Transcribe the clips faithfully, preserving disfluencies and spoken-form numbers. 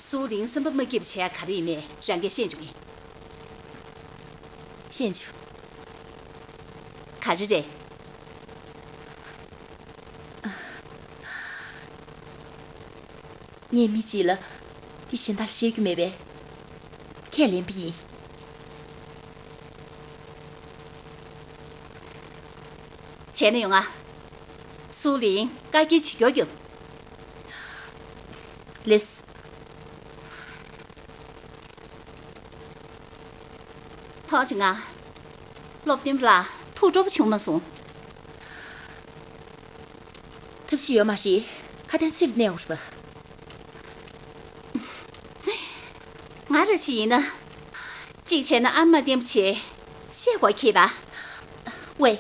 སུའུ་ལིང་སེམས་པ་མ་སྐྱིད་པ་བྱས་ག་རེ་ཡིན་མེད་རང་གིས་ཤེས་འཇུག་གི། ཤེས་འཇུག་ག་རེ་རེད། ངས་མི་གཅིག་ལ་འདི་གཞན་དག་ལ་བཤད་རྒྱུ་མེད་པས། ཁས་ལེན་པ་ཡིན། བྱས་ན་ཡོང་ང་། སུའུ་ལིང་བཀའ་བཀྱོན་བྱེད་སྐྱོར་རྒྱུ། ལེས། ཐོག་ཅིག་ང་། སློབ་སྟོན་པ་ལགས་ཐུགས་སྤྲོ་པོ་བྱུང་མ་སོང་། ཐབས་ཤེས་ཡོད་མ་རེད། ཁ་དན་སེམས་གནས་འོར་བ། ང་རེ་ཞིག་ཡིན་ན། གཅིག་བྱས་ན་ཨ་མ་བསྟན་པ་བྱས། བཤད་དགོས་ཁེལ་བ། ཝེ།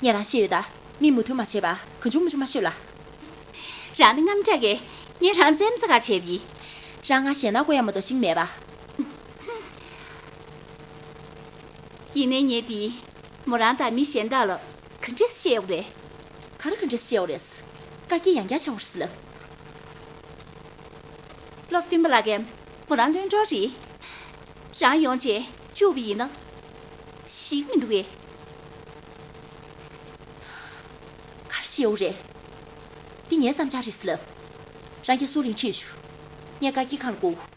ངས་རང་བཤད་ཡོད་ད། མི་མུ་མཐུད་མ་བྱེད་པ། གང་བྱུང་མང་བྱུང་མ་ཤོད་ལ། རང་ནི་རྔམ་དྲག་གས་ངས་རང་བཙན་མ་ཚ་ག་བྱས་པ་ཡིན། རང་ང་ཞེད་སྣང་དགོས་ཡ་མ་གཏོགས་ཤིང་མེད་པ། ཡིན་ནའི་ངས་དེ་མོ་རང་དང་མི་གཞན་དག་ལ་ག་འདྲས་བཤད་ཡོད་རེད། ག་རེ་ག་འདྲས་བཤད་ཡོད་རེད། བཀའ་བཀྱོན་ཡང་བསྐྱར་བྱས་ཡོད་རེད་ཟེར་ལབ། སློབ་སྟོན་པ་ལགས་ཀྱིས་མོ་རང་བློན་གྲོགས་རེད། རང་ཡོང་བྱས་བཅུག་པ་ཡིན་ན། ཞིག་མི་འདུག་གས། ག་རེ་བཤད་ཡོད་རེད། འདི་ངའི་བསམ་འཆར་རེད་ཟེར་ལབ། རང་གིས་སུའུ་ལིང་ཁྲིད་ཤོག་ངས་བཀའ་བཀྱོན་ཁང་ལ་སྒུག་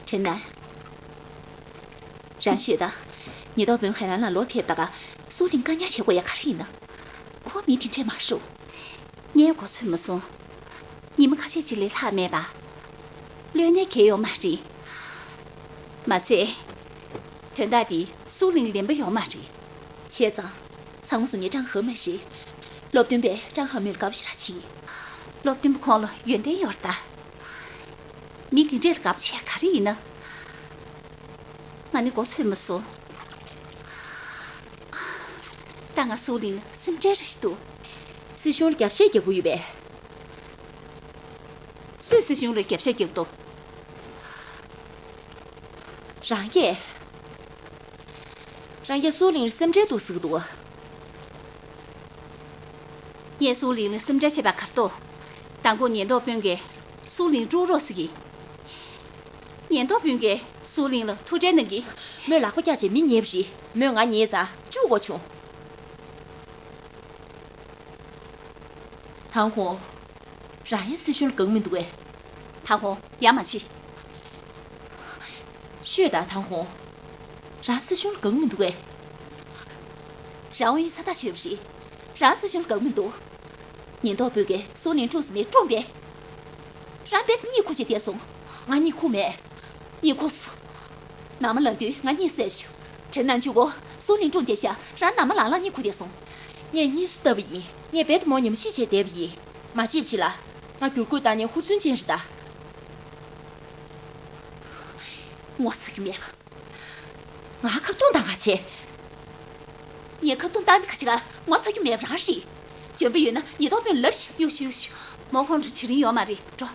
དྲན་ན། རང་ཤོད་དང་། ཉེན་རྟོག་དཔོན་ཧའེ་ལན་ལ་ལོག་ཕེབས་ད་ག་སུའུ་ལིང་བཀའ་ཉར་བྱེད་དགོས་ཡ་ག་རེ་ཡིན་ན། ཁོ་མི་དེ་འདྲས་མ་རེད། ངས་གོ་ཚོད་མ་སོང་། ཉི་མ་ཁ་ཤས་ཅིག་ལས་ལྷག་མེད་པ། གློད་ནས་གལ་ཡོད་མ་རེད། མ་ཟད། དོན་དག་འདི་སུའུ་ལིང་ལན་པ་ཡོད་མ་རེད། བྱས་ཙང་། ཚང་མ་སུ་ངས་ཀྲང་ཧེ་མེ་རེད། སློབ་སྟོན་པས་ཀྲང་ཧེ་མེ་ལ་དགའ་པོ་ཞེ་དྲག་བྱེད། སློབ་སྟོན་པ་ཁོང་ལ་ཡོན་ཏན་ཡོད་རེད་ད། མི་དེ་འདྲས་ལ་དགའ་པོ་བྱས་ག་རེ་ཡིན་ན། ང་ནི་མགོ་ཚོས་མ་སོང་། ད་ང་སུའུ་ལིང་ལ་སེམས་ཁྲལ་རེ་ཞིག་འདུག་སྲིད་གཞུང་ལ་རྒྱབ་བཤད་རྒྱག་གི་ཡོད་པས། སུས་སྲིད་གཞུང་ལ་རྒྱབ་བཤད་རྒྱག་འདུག་རང་གིས། རང་གིས་སུའུ་ལིང་ལ་སེམས་ཁྲལ་འདུག་ཟེར་གི་འདུག་ངས་སུའུ་ལིང་ལ་སེམས་ཁྲལ་བྱེད་པ་གར་ཏོ། དང་པོ་ཉེན་རྟོག་དཔོན་གྱིས་སུའུ་ལིང་དཀྲུག་རོགས་ཟེར་གི། ཉེན་རྟོག་དཔོན་གྱིས་སུའུ་ལིང་ལ་ཐུགས་ཁྲལ་གནང་གི། མོས་ལག་པ་བཀྱག་བྱས་མི་ཉེས་པ་རེད། མོས་ང་ཉེས་ཙང་བཅུག་དགོས་བྱུང་། ཐང་ཧོང་། རང་ཡང་སྲིད་གཞུང་ལ་དགའ་མི་འདུག་གས། ཐང་ཧོང་ཡ་མ་བྱེད། ཤོད་ད་ཐང་ཧོང་། རང་སྲིད་གཞུང་ལ་དགའ་མི་འདུག་གས། རང་དབང་ཡིན་ས་ད་ཤོད་པ་རེད། རང་སྲིད་གཞུང་ལ་དགའ་མི་འདུག་ཉེན་རྟོག་པུས་གས་སུའུ་ལིང་དཀྲུགས་ནས་བཀྲོངས་པས། རང་རྦད་དེ་གཉིད་ཁུག་བྱས་བསྡད་སོང་། ང་གཉིད་ཁུག་མེད། གཉིད་ཁུག་སོང་། ནང་མ་ལངས་དུས་ང་གཉིད་སད་བྱུང་། དྲན་ན་འཇུག་གོ། སུའུ་ལིང་དཀྲུགས་བསྡད་ཤག་རང་ནང་མ་ལངས་ལ་གཉིད་ཁུག་བསྡད་སོང་། ངས་གཉིད་སུ་བཏབ་པ་ཡིན། ངས་རྦད་དེ་མོ་ཉམས་ཞིབ་བྱས་བསྡད་པ་ཡིན། མ་བརྗེད་པ་ཞིག་ལ། ང་བསྒྱུར་བཀོད་བཏང་ནས་ཧུར་བརྩོན་ཅན་རེད་ད། ངོ་ཚ་གི་མེད་པ། ང་ཁ་རྡུང་བཏང་ག་བྱས། ངས་ཁ་རྡུང་བཏང་ནི་ག་ཅི་ག་ངོ་ཚ་རྒྱུ་མེད་པ་རང་རེད། འཇོན་པ་ཡོད་ན་ཉེན་རྟོག་དཔོན་ལབ་ཤིག་གཡུག་ཤིག་གཡུག་ཤིག་མོ་ཁོང་ཁྲོ་བྱེད་རིན་ཡོད་མ་རེད་འགྲོ།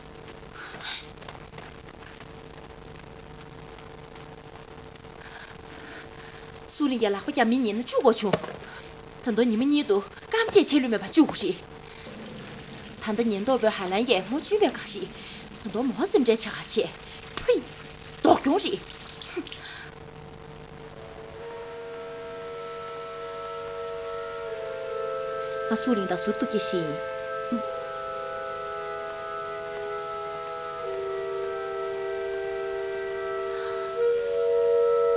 སུའུ་ལིང་གིས་ལག་པ་བརྒྱབ་མི་ཉན་ན་བཅུག་དགོས་བྱུང་། ད་དུང་ཉི་མ་གཉིས་དུ་རྐང་རྗེས་ཆད་ལུས་མེད་པ་བཅུག་དགོས་རེད། ད་ལྟ་ཉེན་རྟོག་པས་ཧ་ལན་ཡས་མོ་བཅུག་པའི་སྒང་རེད། ད་དུང་མོ་སེམས་ཁྲལ་ཆགས་ག་བྱས། ཕུའི། ལྡོག་གྱོང་རེད། ང་སུའུ་ལིང་དང་ཟུར་དུ་སྐྱེལ་བཞིན་ཡིན།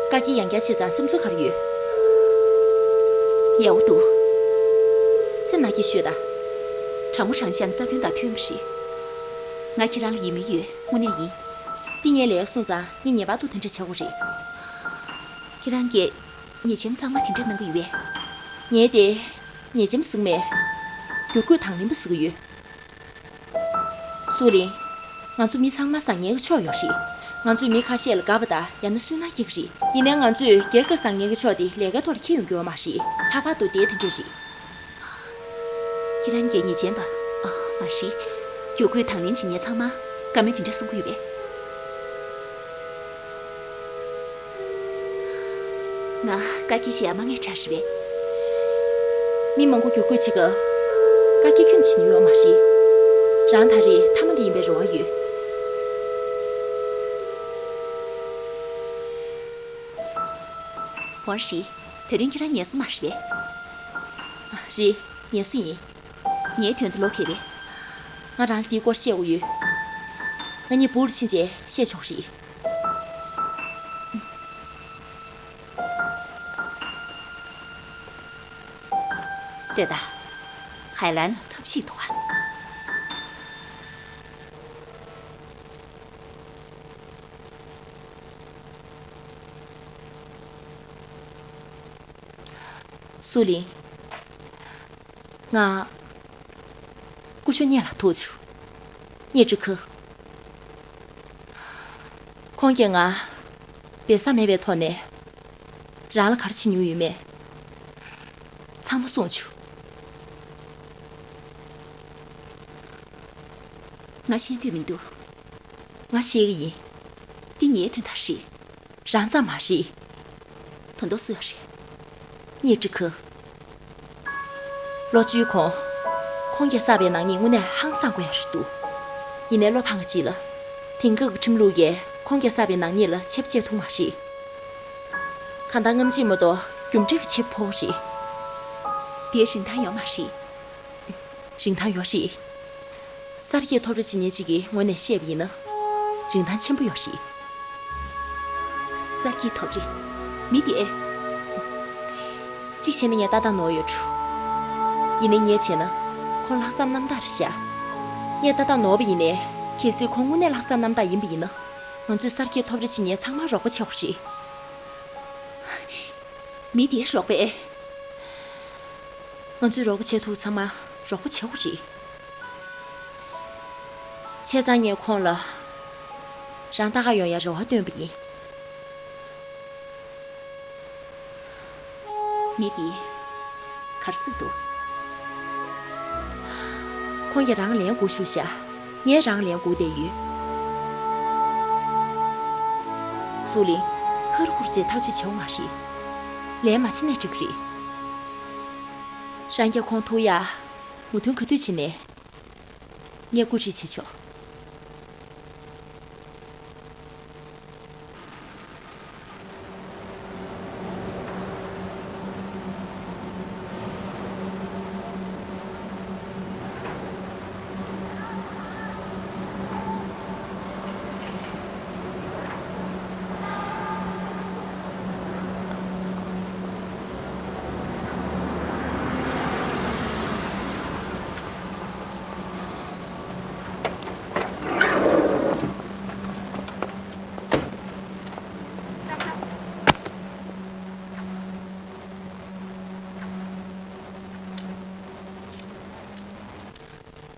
བཀའ་བཀྱོན་ཡང་བསྐྱར་བྱས་ཙང་སེམས་ཚོར་ག་རེ་ཡོད། ཡག་པོ་འདུག་སེམས་ནང་སྐྱིད་ཤོས་དང་། དྲང་མོ་དྲང་བཞག་ནས་རྩ་དོན་དང་མཐུན་པ་རེད། ང་ཁྱེད་རང་ལ་ཡིད་སྨོན་ཡོད། དངོས་གནས་ཡིན། འདི་ངས་ལས་ཀ་སོང་ཙང་ངས་ངེས་པར་དུ་དེ་འདྲ་བྱ་དགོས་རེད། ཁྱེད་རང་གིས་ཉེས་ཅན་ཚང་མ་དེ་འདྲ་གནང་གི་ཡོད་པས། ངས་དེ་ཉེས་ཅན་ཟེར་གི་མེད། བསྒྱུར་བཀོད་དང་ལེན་པ་ཟེར་གི་ཡོད། སུའུ་ལིང་། ང་ཚོ་མི་ཚང་མ་བཟང་ངན་གྱི་ཕྱོགས་ཡོད་རེད། ང་ཚོས་མི་ཁ་ཤས་ལ་དགའ་བ་དང་ཡང་ན་སུན་སྣང་སྐྱེ་གི་རེད། ཡིན་ནའི་ང་ཚོས་སྒེར་གྱི་བཟང་ངན་གྱི་ཕྱོགས་དེ་ལས་ཀའི་ཐོག་ལ་འཁྱེར་ཡོང་གི་ཡོད་མ་རེད། ལྷག་པར་དུ་དེ་དེ་འདྲ་རེད། ཁྱེད་རང་གིས་ཉེས་ཅན་པ། ཨ། མ་རེད། བསྒྱུར་བཀོད་དང་ལེན་བྱེད་མཁན་ཚང་མ་བཀའ་མོལ་དེ་འདྲ་གསུང་གི་ཡོད་པས། ང་བཀའ་འཁྱེར་བྱེད་ཡ་མ་ངེས་དྲག་རེད་པས། མི་མང་པོ་བསྒྱུར་བཀོད་བྱེད་སྐབས་བཀའ་འཁྱེར་ཁྱོན་བྱེད་ནུས་ཡོད་མ་རེད། རང་ད་རེས་མཐའ་མ་འདི་ཡིན་པའི་རེ་བ་ཡོད། འོ་རེད། དེ་རིང་ཁྱེད་རང་ངལ་གསོ་མ་རེད་པས། རེད། ངལ་གསོ་ཡིན། ངའི་དོན་དུ་ལོག་གི་རེད། ང་རང་ལ་འདིའི་སྐོར་བཤད་དགོས་ཡོད། ང་གཉིས་སྦུག་ལ་ཕྱིན་རྗེས་བཤད་ཆོག་རེད། ལྟོས་དང་། ཧའེ་ལན་ཐབས་ཤེས་འདུག་ག། སུའུ་ལིང་། ང་སྐུ་ཞབས་ཉེ་ལ་ཐུག་བྱུང་། ཉེ་ཀྲི་ཁི། ཁོང་གིས་ང་བེ་ས་མེད་པའི་ཐོག་ནས་རང་ལ་ག་རེ་བྱེད་མྱོང་ཡོད་མེད་ཚང་མ་གསུངས་བྱུང་། ང་ཤེས་འདོད་མི་འདུག། ང་ཤེས་ཀྱི་ཡིན། འདི་ངའི་དོན་དག་རེད། རང་ཙམ་མ་རེད། དོན་དག་སུ་ཡོད་རེད། ཉེ་ཀྲི་ཁི། ལོ་བཅུའི་གོང་། ཁོང་གིས་བསགས་པའི་ནག་ཉེས་དངོས་གནས་ཧང་སང་དགོས་ཡ་ཞིག་འདུག། ཡིན་ནའི་བློ་ཕངས་ཀྱི་ཅིག་ལ། དེང་སྐབས་ཀྱི་ཁྲིམས་ལུགས་ཀྱིས་ཁོང་གིས་བསགས་པའི་ནག་ཉེས་ལ་ཆད་པ་གཅོད་ཐུབ་མ་རེད། གང་ལྟར་སྔ་ཕྱི་མ་གཏོགས་རྒྱུ་འབྲས་ཀྱི་ཆེད་ཕོག་རེད། དེའི་རིན་ཐང་ཡོད་མ་རེད། རིན་ཐང་ཡོད་རེད། གསར་སྐྱེས་ཐོབ་རེ་བྱེད་མཁན་ཅིག་གི་ངོས་ནས་བཤད་པ་ཡིན་ན། རིན་ཐང་ཆེན་པོ་ཡོད་རེད། གསར་སྐྱེས་ཐོབ་རེ། མི་དེ། གཅིག་བྱས་ན་ངས་ཏག་ཏག་ནོར་ཡོད་འགྲོ། ཡིན་ནའི་ངས་བྱས་ན་ཁོང་ལྷག་བསམ་རྣམ་དག་རེད་ཤག། ངས་ཏག་ཏག་ནོར་བ་ཡིན་ནའི་གལ་སྲིད་ཁོང་དངོས་གནས་ལྷག་བསམ་རྣམ་དག་ཡིན་པ་ཡིན་ན། ང་ཚོས་གསར་སྐྱེས་ཐོབ་རེ་བྱེད་མཁན་ཚང་མར་རོགས་པ་བྱེད་དགོས་རེད། མི་དེའི་རོགས་པས། ང་ཚོས་རོགས་པ་བྱེད་ཐུབ་ཚང་མ་རོགས་པ་བྱེད་དགོས་རེད། བྱས་ཙང་ངས་ཁོང་ལ་རང་ལྟ་ག་ཡོང་ཡ་རེ་བ་བཏོན་པ་ཡིན། མི་དེས་ག་རེ་ཟེར་འདུག། ཁོང་གིས་རང་ལན་དགོས་ཞུ་ཤག། ངས་རང་ལན་དགོས་བསྡད་ཡོད། སུའུ་ལིང་། ཧུར་ཧུར་བྱས་ཐག་གཅོད་བྱེད་དགོས་མ་རེད། ལན་མ་བྱེད་ནའི་འགྲིག་གི་རེད། རང་གིས་ཁོང་ཐུག་ཡ་མོས་མཐུན་ག་དུས་བྱེད་ནའི་ངས་བཀོད་སྒྲིག་བྱེད་ཆོག།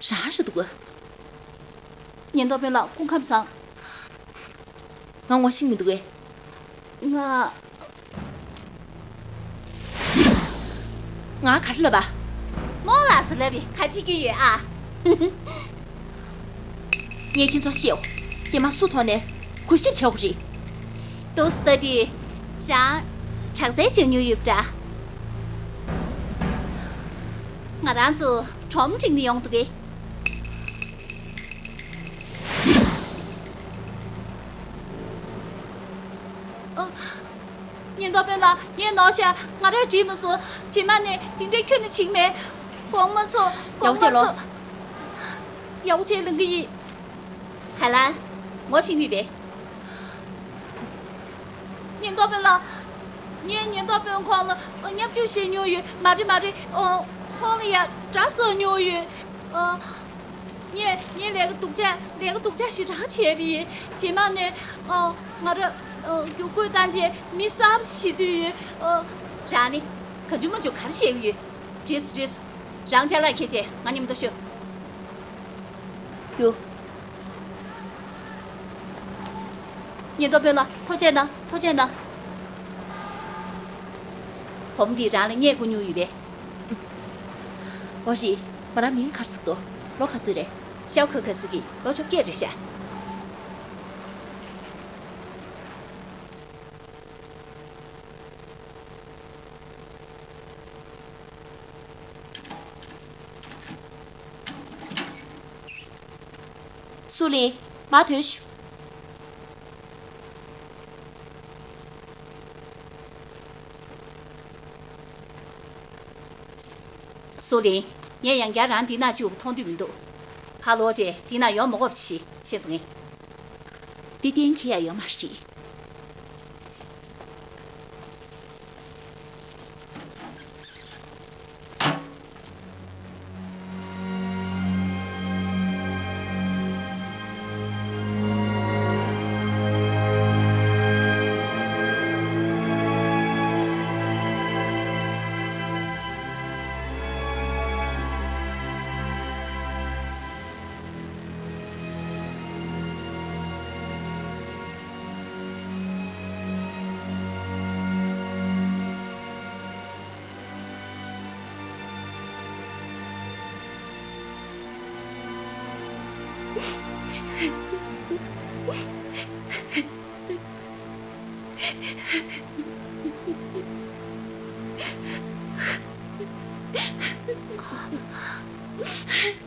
རང་རེད་འདུག་ག། ཉེན་རྟོག་དཔོན་ལགས་སྐུ་ཁམས་བཟང་། ང་ངོ་ཤེས་མི་འདུག་གས། ང་། ང་ག་རེ་ལབ་པ། རྨོ་ལགས་སུ་ལབ་པས་ག་བྱེད་རྒྱུ་ཡོད་ཨ། ངས་ཁྱེད་ཚོར་བཤད་འོ། རྗེས་མ་སུ་མཐོང་ནས་གུས་ཞབས་བྱེད་དགོས་རེད། འདུག་སེ་ལྟ་དུས་རང་དྲག་རྩལ་སྦྱང་མྱོང་ཡོད་པ་འདྲ། ང་རང་ཚོ་གྲོང་སྒྲིག་ནས་ཡོང་འདུག་གས། ཨ། ཉེན་རྟོག་དཔོན་ལགས། ངས་ནོར་ཤག། ང་རང་འགྲིག་མ་སོང་། རྗེས་མ་ནས་དེ་འདྲའི་ཁྱོན་ནས་བྱེད་ཀྱི་མེད། དགོངས་མ་ཚོམས། ཡག་པོ་བྱས་ལོ། ཡག་པོ་བྱས་ལབ་ཀྱི་ཡིན། ཧའེ་ལན། ངོ་ཤེས་ཀྱི་ཡོད་པས། ཉེན་རྟོག་དཔོན་ལགས། ངས་ཉེན་རྟོག་དཔོན་ཁོང་ལ་བརྙས་བཅོས་བྱས་མྱོང་ཡོད། མ་རེད་མ་རེད། ཨོ། ཁོང་ལ་ཡ་དགྲ་བཟོས་མྱོང་ཡོད། ཨོ། ངས་ངའི་ལས་ཀ་སྡུག་ཅག་ལས་ཀ་སྡུག་ཅག་ཞེ་དྲག་བྱས་པ་ཡིན། རྗེས་མ་ནས་ཨོ། ང་རང་ཨོ། བསྒྱུར་བཀོད་བཏང་རྗེས་མི་གསར་པ་ཞིག་བཟོས་ཡོད། ཨོ། རང་ནི་གང་བྱུང་མང་བྱུང་ག་རེ་བཤད་ཀྱི་ཡོད། འགྲིག་སོང་འགྲིག་སོང་། རང་ཅ་ལག་འཁྱེར་བྱས་ང་མཉམ་དུ་ཤོག། རྒྱུགས། ཉེན་རྟོག་དཔོན་ལགས། ཐུགས་རྗེ་གནང་། ཐུགས་རྗེ་གནང་། བུ་མོ་འདིས་རང་ལ་བརྙས་བཀུར་མྱོང་ཡོད་པས། འོ་རེད། མོ་རང་མིང་ག་རེ་ཟེར་འདུག། ལོ་ག་ཚོད་རེད། ཤའོ་ཁེ་ཁེ་ཟེར་གི། ལོ་བཅོ་བརྒྱད་རེད་ཤག། ཙུའུ་ལིན། མར་ཐོན་ཤོག་ཙུའུ་ལིན། ངས་ཡང་བསྐྱར་རང་འདི་ན་བཅུག་མཐོང་འདོད་མི་འདུག་ཕར་ལོག་རྗེས་འདི་ན་ཡོང་མ་དགོས་པ་བྱེད། ཤེས་སོང་ངས། འདི་གཏན་འཁེལ་ཡ་ཡོད་མ་རེད།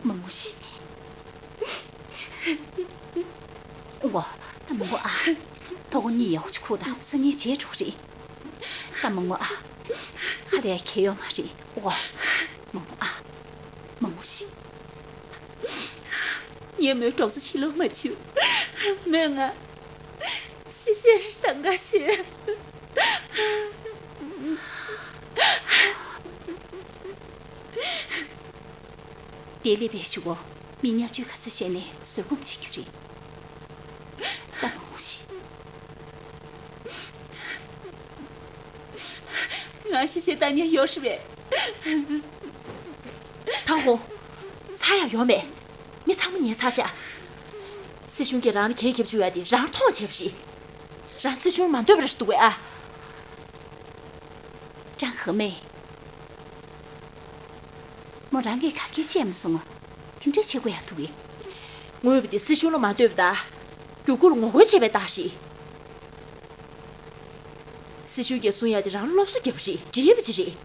མང་པོ་ཞིག་འོ། ད་མི་འགོ་ཨ། ཐོག་གོ་གཉིད་ཡག་པོ་ཅིག་ཁུག་དང་། སང་ཉིན་བྱེས་འགྲོ་གི་རེད། ད་མི་འགོ་ཨ། ཧ་ལས་གལ་ཡོད་མ་རེད། འོ། མི་འགོ་ཨ། མང་པོ་ཞིག་ངས་མོའི་གྲོགས་ཚོ་ཕྱིར་ལོག་མ་བཅུག་མོས་ང་ཤི་ཤེས་རེ་དང་ག་ཤེས། དེ་ལས་པའི་གཞུག་གུ་མི་ཉམ་ཆུང་ག་ཚོད་བཤད་ནས་བཟོད་སྒོམ་བྱེད་རྒྱུ་རེད། ད་མང་པོ་ཞིག་ང་ཤི་ཤེས་ལྟ་ཉན་ཡོད་རེད་པས། ཐང་ཧོང་། ཚར་ཡག་ཡོད་མེད། མི་ཚང་མ་ཉལ་ཚར་ཤག་སྲིད་གཞུང་གིས་རང་ལ་གྱེན་རྒྱབ་བཅུག་ཡ་དེ་རང་ལ་ཐོགས་བྱས་པ་རེད། རང་སྲིད་གཞུང་ལ་མ་འདོད་པ་རེད་འདུག་གས་ཨ། ཀྲང་ཧེ་མེ། མོ་རང་གིས་ག་གེ་བཤད་མ་སོང་ང་། དེ་འདྲ་བྱེད་དགོས་ཡག་འདུག་གས། ངོས་པ་དེ་སྲིད་གཞུང་ལ་མ་འདོད་པ་དང་། བརྒྱུད་སྐུར་ངོ་རྒོལ་བྱས་པའི་རྟགས་རེད། སྲིད་གཞུང་གིས་གསུང་ཡ་དེ་རང་ལ་སློབ་གསོ་བརྒྱབ་པ་རེད། འགྲིག་པ་ཅིག་རེད།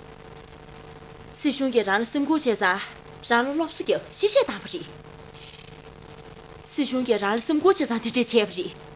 སྲིད་གཞུང་གིས་རང་ལ་སེམས་ཁུར་བྱས་ཙང་། རང་ལ་སློབ་གསོ་བརྒྱབ། ཤེས་བཤད་བཏང་བ་རེད། སྲིད་གཞུང་གིས་རང་ལ་སེམས་ཁུར་བྱས་ཙང་དེ་འདྲས་བྱས་པ་རེད།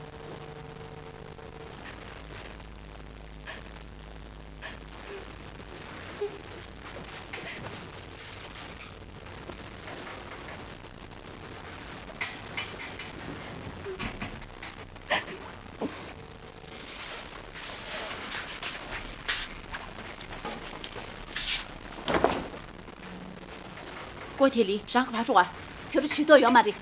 ཀོ་ཐེ་ལི། རང་ག་པར་འགྲོ་ག་ཁྱོད་རང་ཇུས་གཏོགས་ཡོད་མ་རེད།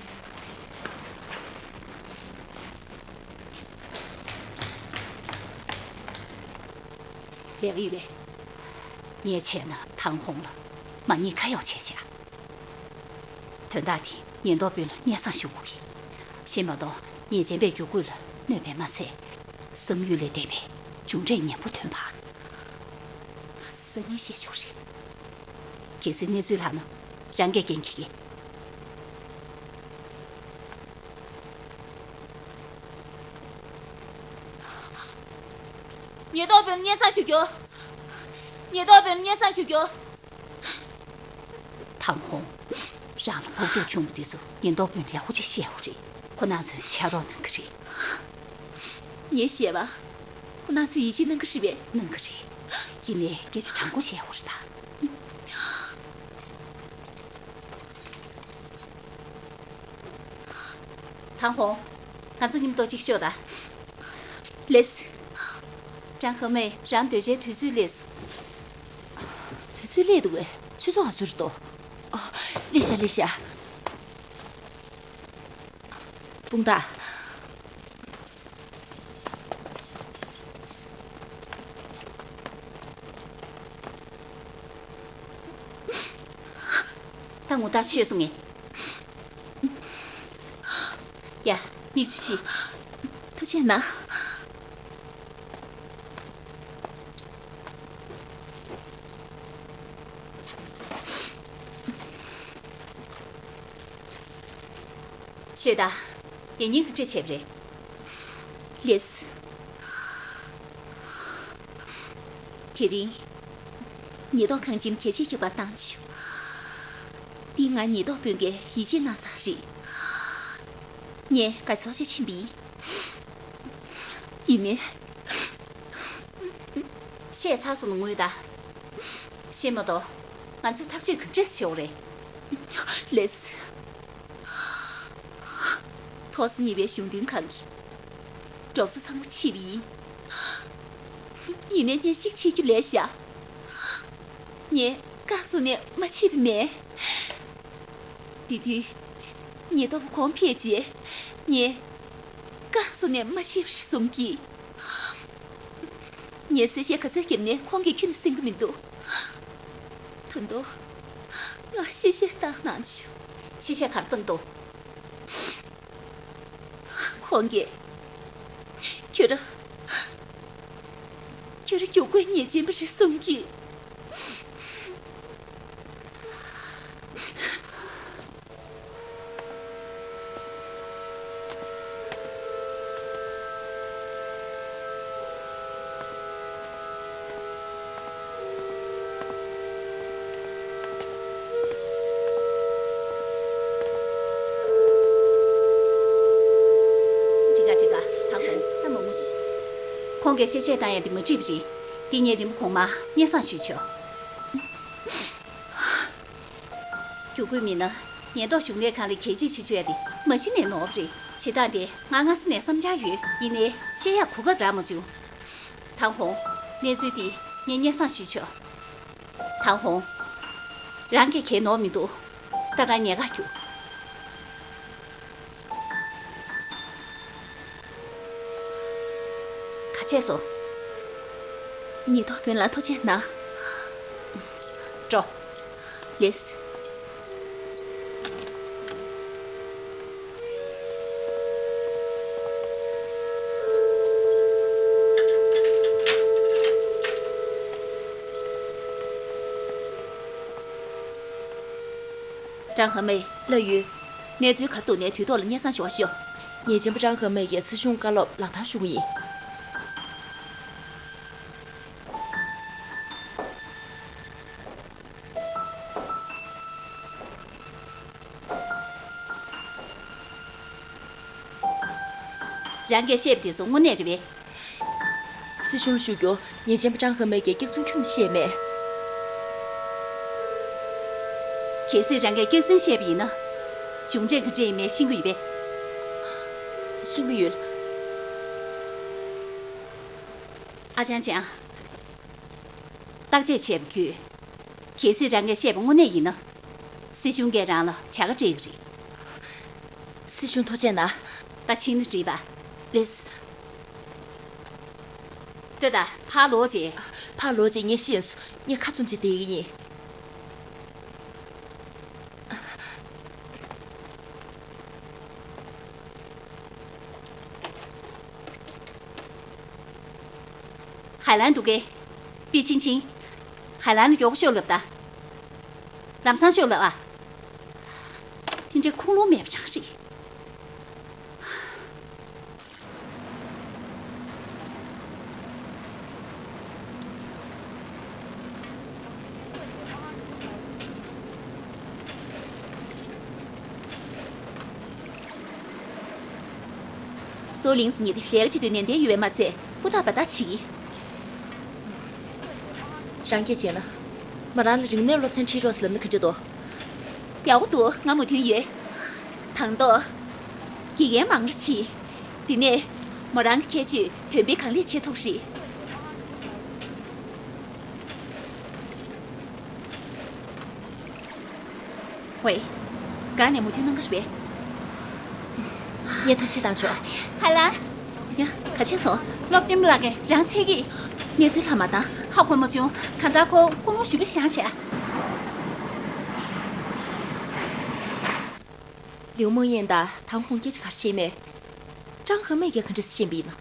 ལེགས་ཡིན་པས། ངས་བྱས་ན་ཐང་ཧོང་ལ་མ་ཉེས་ཁ་གཡོགས་བྱས་བཞག་དོན་དག་དེ་ཉེན་རྟོག་དཔོན་ལ་སྙན་སེང་ཞུ་དགོས་ཀྱི། ཤེས་མ་གཏོགས་ཉེས་ཅན་པའི་བརྒྱུད་སྐུལ་ལ་གནོད་པས་མ་ཚད། བསམ་ཡུལ་ལས་འདས་པའི་མཇུག་འབྲས་ངན་པོ་ཐོན་པ། སང་ཉིན་བཤད་ཆོག་རེད། གལ་སྲིད་གནས་ཚུལ་ལྷག་ན་རང་གིས་འགན་འཁྱེར་གྱི། ཉེན་རྟོག་དཔོན་ལ་སྙན་སེང་ཞུ་རྒྱུ། ཉེན་རྟོག་དཔོན་ལ་སྙན་སེང་ཞུ་རྒྱུ། ཐང་ཧོང་། རང་ལ་ཕོག་ཐུག་བྱུང་བ་དེ་ཚོ་ཉེན་རྟོག་དཔོན་ལ་ཡག་པོ་ཅིག་བཤད་དགོས་རེད། ཁོ་རང་ཚོས་ཕྱག་རོགས་གནང་གི་རེད། ངས་བཤད་པ། ཁོ་རང་ཚོས་ཡིད་ཆེས་གནང་གི་རེད་པས། གནང་གི་རེད། ཡིན་ནའི་སྐད་ཆ་དྲང་པོ་བཤད་དགོས་རེད་ད། ཐང་ཧོང་། ང་ཚོ་མཉམ་དུ་གཅིག་ཤོག་དང་། ལེས། ཀྲང་ཧེ་མེ། རང་སྡོད་བྱའི་དུས་ཚོད་སླེབས་སོང་། དུས་ཚོད་སླེབས་འདུག་གས། ཆུ་ཚོད་ག་ཚོད་རེད་དོ། ཨ། སླེབས་ཤག་སླེབས་ཤག་དཔུང་རྟགས། ད་ངོ་རྟགས་ཆོད་སོང་ངས། ཡ། མིག་ཆུ་ཕྱིས། ཐུགས་རྗེ་གནང་། ཤོད་དང་། ཡིན་ནའི་ག་འདྲས་བྱས་པ་རེད། ལེས། དེ་རིང་། ཉེན་རྟོག་ཁང་ཆེན་གལ་ཆེ་ཁྱབ་པར་བཏང་བྱུང་། འདི་ང་ཉེན་རྟོག་དཔོན་གྱིས་ཡིད་ཆེས་གནང་ཙང་རེད། ངས་དགའ་ཚོར་བྱེད་ཕྱིན་པ་ཡིན། ཡིན་ནའི། བཤད་ཚར་སོང་ན་ངུས་ད། བཤད་མ་གཏོགས། ང་ཚོས་ཐག་གཅོད་ག་འདྲས་བྱེད་དགོས་རེད། ལེས། ཐོག་ས་གཉིས་པའི་གཞུང་དོན་ཁང་གི་འབྲོག་ས་ཚང་མ་ཕྱིས་པ་ཡིན། ཡིན་ནའི་ངས་གཅིག་བྱེད་རྒྱུ་ལས་བཞག་ངས་རྐང་བཙུགས་ནས་མ་ཕྱིས་པ་མེད། དེ་དུས། ཉེན་རྟོག་པ་ཁོང་ཕེབས་རྗེས། ངས་རྐང་བཙུགས་ནས་མ་ཕྱིས་པ་རེད་གསུང་གི། ངས་གསལ་བཤད་ག་ཚོད་བརྒྱབ་ནའི་ཁོང་གིས་ཁྱོན་ནས་གསན་གྱི་མི་འདུག་ད་དུང་། ང་གཤེ་གཤེ་བཏང་གནང་བྱུང་། གཤེ་གཤེ་ག་རེ་བཏང་འདུག་ཁོང་གིས། ཁྱོད་རང་། ཁྱོད་རང་རྒྱུགས་སྐུལ་ཉེས་ཅན་པ་རེད་གསུང་གི། འགྲིག་ག་འགྲིག་ག་ད་ཁོང་ད་མ་ངུ་ཤིག་ཁོང་གིས་གཤེ་གཤེ་བཏང་ཡ་དེ་མ་འགྲིག་པ་རེད། འདི་ངས་རིན་པོ་གོང་མར་སྙན་སེང་ཞུས་ཆོག་རྒྱུགས་སྐུལ་མིན་ན་ཉེན་རྟོག་གཞུང་ལས་ཁང་ལ་གད་ཕྱིས་བྱེད་བཅུག་ཡ་དེ་མ་གཞི་ནས་ནོར་བ་རེད། བྱེད་སྟངས་དེ་ང་སྔ་ས་ནས་བསམ་འཆར་ཡོད། ཡིན་ནའི་བཤད་ཡ་གོ་སྐབས་རག་མ་བྱུང་། ཐང་ཧོང་། གནས་ཚུལ་དེ་ངས་སྙན་སེང་ཞུས་ཆོག་ཐང་ཧོང་། རང་གི་གད་ནོར་མི་འདུག་ད་རང་ཉལ་ཁར་རྒྱུགས། ག་བྱས་སོང་། ཉེན་རྟོག་དཔོན་ལ་ཐུགས་རྗེ་གནང་། འགྲོ། ལེས། ཀྲང་ཧེ་མེ། ལགས་ཡོད། གནས་ཚུལ་ག་རེ་འདུག་ནས་དུས་ཐོག་ལ་སྙན་སེང་ཞུ་བ་ཤོག་ཉེས་ཅན་པ་ཀྲང་ཧེ་མེ་ཡིས་སྲིད་གཞུང་བཀའ་སློབ་ལག་བསྟར་ཞུ་གི་ཡིན། རང་གིས་བཤད་པ་དེ་ཚོ་དངོས་གནས་རེད་པས། སྲིད་གཞུང་ལ་ཞུ་རྒྱུ། ཉེས་ཅན་པ་ཀྲང་ཧེ་མེ་གིས་སྐྱག་རྫུན་ཁྱོན་ནས་བཤད་མེད། གལ་སྲིད་རང་གིས་སྐྱག་རྫུན་བཤད་པ་ཡིན་ན། མཇུག་འབྲས་ག་འདྲ་ཡིན་མིན་ཤེས་ཀྱི་ཡོད་པས། ཤེས་ཀྱི་ཡོད། ཨ་ཅང་ཅང་། བརྟག་དཔྱད་བྱས་པ་བརྒྱུད། གལ་སྲིད་རང་གིས་བཤད་པ་དངོས་གནས་ཡིན་ན། སྲིད་གཞུང་གིས་རང་ལ་བྱ་དགའ་སྤྲད་ཀྱི་རེད། སྲིད་གཞུང་ཐུགས་རྗེ་གནང་། ད་ཕྱིན་ན་འགྲིག་པ། ལེས། ལྟོས་དང་། ཕར་ལོག་རྗེས། ཕར་ལོག་རྗེས་ངས་ཤེས་སོང་། ངས་ཁ་བཙུམ་བྱས་བསྡད་ཀྱི་ཡིན། ཧའེ་ལན་འདུག་གས། པི་ཆིང་ཆིང་། ཧའེ་ལན་ལ་མགྱོགས་པོ་ཤོག་ལབ་དང་། ལམ་སང་ཤོག་ལབ་ཨ། དེ་འདྲའི་ཁུངས་ལུང་མེད་པ་རང་རེད། སོ་ལིང་ཟེར་མཁན་དེ་ལས་ཀ་བྱེད་འདོད་ནན་ཏན་ཡོད་པས་མ་ཚད། ཧུར་ཐག་འབད་ཐག་བྱེད་ཀྱི། རང་སྐད་བྱས་ན། མོ་རང་ལ་རིག་གནས་སློབ་ཚན་ཁྲིད་རོགས་ཟེར་ལབ་ན་ག་འདྲ་འདུག་ཡག་པོ་འདུག་ང་མོས་མཐུན་ཡོད། དང་ཐོག་དགེ་རྒན་མང་རུ་ཕྱིན། དེ་ནས་མོ་རང་གི་ཁྱད་ཆོས་འདོན་སྤེལ་གང་ལེགས་བྱེད་ཐུབ་རེད། ཝེ། ག་ནས་མོས་མཐུན་གནང་གི་རེད་པས། ངས་ཐབས་ཤེས་བཏང་ཆོག་ཧ་ལ། ཡ། ག་བྱས་སོང་། སློབ་སྟོན་པ་ལགས་ཀྱིས་རང་འཚོལ་གྱིས། གནས་ཚུལ་ལྷག་མ་བཏང་། ཧ་གོ་མ་བྱུང་། གང་ལྟར་ཁོ་ཀུན་སློང་ཞེ་པོ་ཞིག་བཞག་བྱས། ལིའུ་མོང་ཡན་དང་ཐང་ཧོང་སྐད་ཆ་ག་རེ་བཤད་མེད། ཀྲང་ཧེ་མེ་གིས་ག་འདྲ་ཤེས་པ་ཡིན་ན།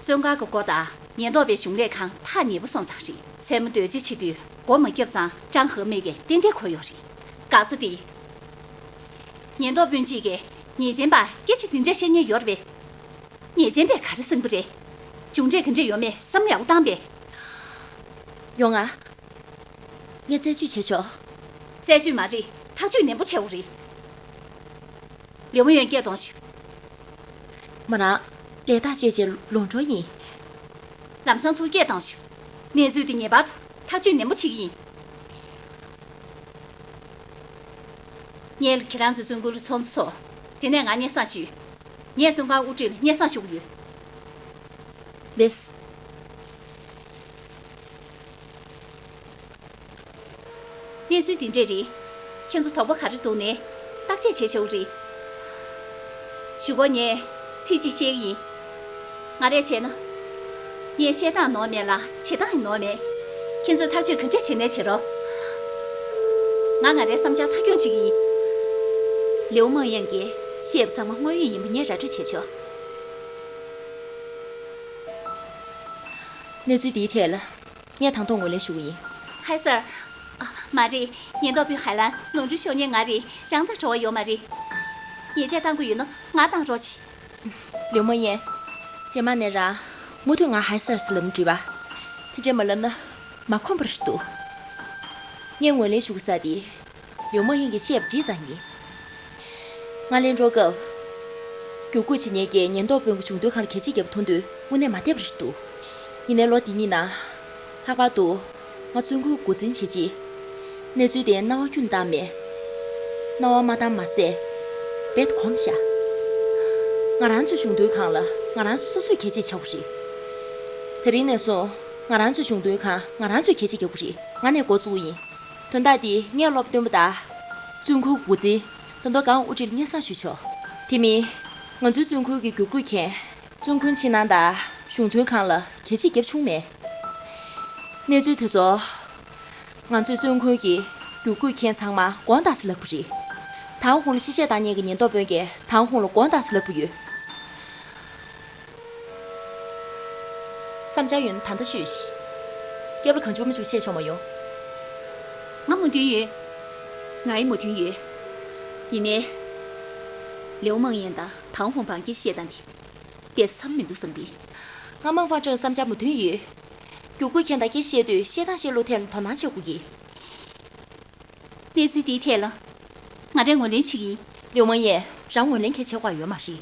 བཙོན་ཁང་གི་སྒོ་དང་ཉེན་རྟོག་པའི་གཞུང་ལས་ཁང་ཐག་ཉེ་པོ་སོང་ཚར་རེད། མཚན་མོ་སྡོད་བྱེད་བྱེད་དུས་སྒོ་མ་བརྒྱབ་ཙང་ཀྲང་ཧེ་མེ་གིས་ཏན་ཏན་གོ་ཡོད་རེད། འགག་རྩ་དེ། ཉེན་རྟོག་དཔོན་གཅིག་གིས་ཉེས་ཅན་པར་སྐད་ཆ་དེ་འདྲ་བཤད་མཁན་ཡོད་རེད་པས། ཉེས་ཅན་པས་ག་རེ་གསུངས་པ་རེད། མཇུག་འབྲས་ག་འདྲ་ཡོང་མིན་བསམ་བློ་ཡག་པོ་བཏང་པས། ཡོང་ང་། ངས་རྩད་གཅོད་བྱེད་ཆོག་རྩད་གཅོད་མ་རེད། ཐག་གཅོད་ནན་པོ་བྱེད་དགོས་རེད། ལིའུ་མོང་ཡན་སྐད་གཏོང་ཤོག་མོ་རང་ལས་ཐག་བཅད་རྗེས་ལོག་འགྲོ་ཡིན། ལམ་སང་ཚུར་སྐད་བཏང་ཞུ། གནས་ཚུལ་འདི་ངེས་པར་དུ་ཐག་གཅོད་ནན་པོ་བྱེད་ཀྱི་ཡིན། ངས་ཁྱེད་རང་ཚོའི་བཙོན་ཁུལ་ལ་ཚོགས་འདུ་ཚོགས། དེ་ནས་ང་སྙན་སེང་ཞུས། ངས་བཙོན་ཁང་དབུ་ཁྲིད་ལ་སྙན་སེང་ཞུ་གི་ཡོད། ལེས། གནས་ཚུལ་འདི་འདྲས་རེད། ཁྱེད་ཚོ་དོགས་པ་ག་རེ་འདུག་ནས་བརྟག་དཔྱད་བྱེད་ཆོག་རེད། གཞུག་གུ་ངས་ཚིག་གཅིག་བཤད་ཀྱི་ཡིན། ང་རས་བྱས་ན། ངས་བཤད་སྟངས་ནོར་མེད་ལ་བྱེད་སྟངས་ཡང་ནོར་མེད། ཁྱེད་ཚོས་ཐག་གཅོད་ག་འདྲས་བྱེད་ནའི་བྱེད་རོགས། ང་ང་རའི་བསམ་འཆར་མཐའ་འཁྱོངས་བྱེད་ཀྱི་ཡིན། ལིའུ་མང་ཡན་གྱིས་བཤད་པ་ཚང་མ་དངོས་ཡོད་ཡིན་པ་ངས་ར་སྤྲོད་བྱས་ཆོག། གནས་ཚུལ་འདིའི་ཐད་ལ་ངས་དང་ཐོག་ངོས་ལེན་ཞུ་གི་ཡིན། ཧའི་སར། ཨ། མ་རེད། ཉེན་རྟོག་པུའི་ཧའེ་ལན་ནོར་འཁྲུལ་ཤོར་མཁན་ང་རེད། རང་དང་འབྲེལ་བ་ཡོད་མ་རེད། ཉེས་ཆད་གཏང་དགོས་ཡོད་ན་ང་གཏང་རོགས་གྱིས། ལིའུ་མང་ཡན། རྗེས་མ་ནས་རང་མུ་མཐུད་ང་ཧའི་སར་ཟེར་ལབ་ནི་འགྲིག་པ། དེ་འདྲས་མ་ལབ་ན་མ་ཁོམ་པ་རེད་འདུག། ངས་ངོས་ལེན་ཞུ་གི་ས་དེ། ལིའུ་མང་ཡན་གྱིས་བཤད་པ་འགྲིག་ཙང་ཡིན། ང་ལེན་འགྲོ་སྐབས། རྒྱུག་སྐུལ་བྱེད་མཁན་གྱི་ཉེན་རྟོག་དཔོན་གྱི་གཞུང་དོན་ཁང་ལ་གད་ཕྱིས་བརྒྱབ་པ་མཐོང་དུས་དངོས་གནས་མ་བདེ་བ་རེད་འདུག། ཡིན་ནའི་ལོ་འདི་གཉིས་ནང་། ལྷག་པར་དུ་ང་བཙོན་ཁུལ་འགོ་འཛིན་བྱས་རྗེས། གནས་ཚུལ་དེ་སྣང་བ་ཁྱོན་བཏང་མེད། སྣང་བ་མ་བཏང་མ་ཟད། རྦད་དེ་གོམས་བཞག། ང་རང་ཚོའི་གཞུང་དོན་ཁང་ལ་ང་རང་ཚོ་སོ་སོས་གད་ཕྱིས་བྱ་དགོས་རེད། དེ་རིང་ནས་བཟུང་ང་རང་ཚོའི་གཞུང་དོན་ཁང་ང་རང་ཚོས་གད་ཕྱིས་རྒྱག་དགོས་རེད། ང་ནས་འགོ་བཙུགས་ཡིན། དོན་དག་འདི་ངས་སློབ་སྟོན་པ་དང་། བཙོན་ཁུལ་འགོ་འཛིན། ད་དུང་སྒང་དབུ་ཁྲིད་ལ་སྙན་སེང་ཞུས་ཆོག། དེ་མིན། ང་ཚོའི་བཙོན་ཁུལ་གྱི་རྒྱུག་སྐུལ་མཁན། བཙོན་ཁུལ་ཕྱི་ནང་དང་གཞུང་དོན་ཁང་ལ་གད་ཕྱིས་བརྒྱབ་བྱུང་མེད། གནས་ཚུལ་དེ་ཚོ། ང་ཚོའི་བཙོན་ཁུལ་གྱི་རྒྱུག་སྐུལ་མཁན་ཚང་མ་དགོངས་དག་ཟེར་ལབ་དགོས་རེད། དང་ཧོང་ལ་གཤེ་གཤེ་བཏང་མཁན་གྱི་ཉེན་རྟོག་དཔོན་གྱིས་དང་ཧོང་ལ་དགོངས་དག་ཟེར་ལབ་དགོས་ཡོད། བསམ་འཆར་ཡོད་ན་ད་ལྟ་ཤོད་ཤིག། སྐྱབས་ལ་གང་བྱུང་མི་བྱུང་བཤད་ཆོག་མ་ཡོང་། ང་མོས་མཐུན་ཡོད། ང་ཡི་མོས་མཐུན་ཡོད། ཡིན་ནའི། ལིའུ་མང་ཡན་དང་དང་ཧོང་བང་གིས་བཤད་སྟངས་དེ། ཏོག་ཙམ་མི་འདུག་བསམ་གི། ང་མང་ཧྥང་ཀྲང་བསམ་འཆར་མོས་མཐུན་ཡོད། རྒྱུག་སྐུལ་མཁན་དང་སྐད་ཆ་བཤད་དུས་བཤད་སྟངས་བཤད་ལུགས་ཐད་ལ་དོ་སྣང་བྱེད་དགོས་ཀྱི། གནས་ཚུལ་འདིའི་ཐད་ལ། ང་རས་ངོས་ལེན་བྱེད་ཀྱི་ཡིན། ལིའུ་མང་ཡན་རང་ངོས་ལེན་གལ་ཆེ་བ་ཡོད་མ་རེད།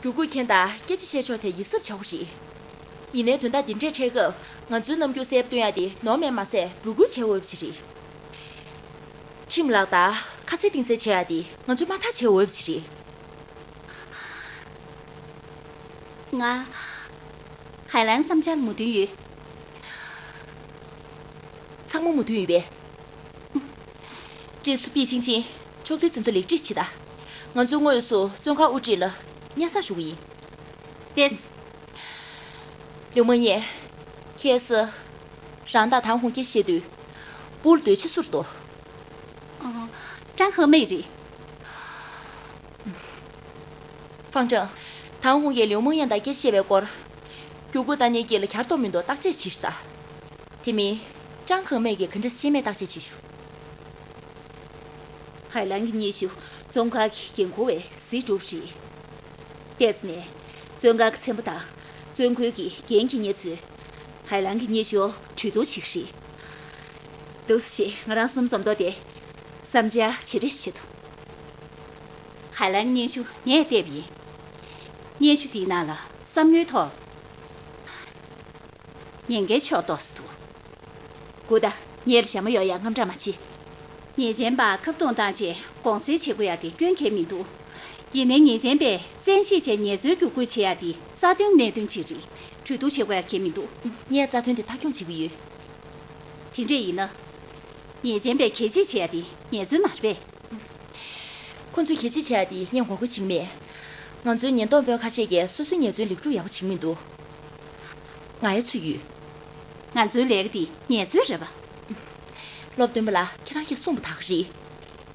རྒྱུག་སྐུལ་མཁན་དང་སྐད་ཆ་བཤད་ཕྱོགས་དེ་ཡིད་གཟབ་བྱ་དགོས་རེད། ཡིན་ནའི་དོན་དག་འདི་འདྲས་འཕྲད་སྐབས་ང་ཚོའི་རྣམ་འགྱུར་གསལ་པོ་སྟོན་ཡ་དེ་ནོར་མེད་མ་ཟད་འབོད་སྐུལ་བྱེད་འོས་པ་ཅིག་རེད། ཁྲིམས་ལག་བསྟར་ཁ་གསལ་གཏིང་གསལ་བྱེད་ཡ་དེ་ང་ཚོའི་དམག་འཐབ་བྱེད་འོས་པ་ཅིག་རེད། ང་ཧའེ་ལན་བསམ་འཆར་མོས་མཐུན་ཡོད། ཚང་མ་མོས་མཐུན་ཡོད་པས། ཀྲི་སུ་པི་ཆིང་ཆིང་ཕྱོགས་བསྡུས་འཛིན་ཐོ་ལེགས་སྒྲིག་བྱེད་དང་། ང་ཚོས་དངོས་སུ་བཙོན་ཁང་དབུ་ཁྲིད་ལ་སྙན་སེང་ཞུ་གི་ཡིན། ལེས། ལིའུ་མང་ཡན། ཁྱེད་ས། རང་དང་དང་ཧོང་སྐད་བཤད་དུས། སྤུ་ལ་སྡོད་ཆེ་སུར་དོ། ཨ། ཀྲང་ཧེ་མེ་རེད། ཧྥང་ཀྲང་། དང་ཧོང་གིས་ལིའུ་མང་ཡན་དང་སྐད་བཤད་པའི་སྐོར། རྒྱུག་སྐུལ་བཏང་མཁན་དཀྱིལ་ལ་གྱར་གཏོང་མི་འདུག་བརྟག་དཔྱད་བྱེད་ཤོག་དང་། དེ་མིན། ཀྲང་ཧེ་མེ་གིས་ག་འདྲ་བྱས་མེད་བརྟག་དཔྱད་བྱེད་ཤོག། ཧའེ་ལན་གྱི་སྙན་ཞུ་བཙོན་ཁང་གི་འགན་འཁུར་བས་གཟིགས་གྲུབ་རེད། ལྟས་ནས་བཙོན་ཁང་གི་ཚན་པ་དང་བཙོན་ཁུལ་གྱི་འགན་འཁྱེར་མཁན་ཚོས་ཧའེ་ལན་གྱི་སྙན་ཞུ་གྲོས་བསྡུར་བྱེད་ཀྱི་རེད། འདུག་སེ་བྱས་ང་རང་གསུམ་འཛོམས་ཐོག་དེ་བསམ་འཆར་བརྗེ་རེས་བྱེད་དོ། ཧའེ་ལན་གྱི་སྙན་ཞུ་ངས་བལྟས་པ་ཡིན། སྙན་ཞུ་དེའི་ནང་ལ་བསམ་བློའི་ཐོག་ཉེན་ཁའི་ཕྱོགས་གཏོགས་སུ་འདུག། སྐུ་ད། ཉེ་ར་ཞྭ་མོ་ཡོད་ཡ་དངངས་སྐྲག་མ་བྱེད། ཉེས་ཅན་པ་ཁ་བརྡུང་བཏང་རྗེས་དགོངས་སེལ་བྱེད་དགོས་ཡ་དེ་སྐྱོན་གལ་མི་འདུག། ཡིན་ནའི་ཉེས་ཅན་པས་བཙན་ཤེད་བྱས་ཉེས་འཛུགས་རྒྱུག་སྐུལ་བྱེད་ཡ་དེ་རྩ་དོན་གནད་དོན་ཅིག་རེད། གྲོས་བསྡུར་བྱེད་དགོས་ཡ་གལ་མི་འདུག། ངས་རྩ་དོན་དེ་མཐའ་འཁྱོངས་བྱེད་ཀྱི་ཡོད། དེ་འདྲས་ཡིན་ན། ཉེས་ཅན་པས་གད་ཕྱིས་བྱེད་ཡ་དེ་ངལ་རྩོལ་མ་རེད་པས། ཁོ་ཚོས་གད་ཕྱིས་བྱེད་ཡ་དེ་ངས་ངོ་རྒོལ་བྱེད་ཀྱི་མེད། ང་ཚོའི་ཉེན་རྟོག་དཔོན་ཁ་ཤས་ཀྱིས་སོ་སོའི་ཉེས་རྩོལ་ལེགས་གྲུབ་ཡག་པོ་བྱེད་ཀྱི་མི་འདུག། ང་ཡང་ཚུད་ཡོད། ང་ཚོའི་ལས་ཀ་འདི་ངལ་རྩོལ་རེད་པ། སློབ་སྟོན་པ་ལགས། ཁྱེད་རང་གིས་གསུངས་པ་དག་རེད།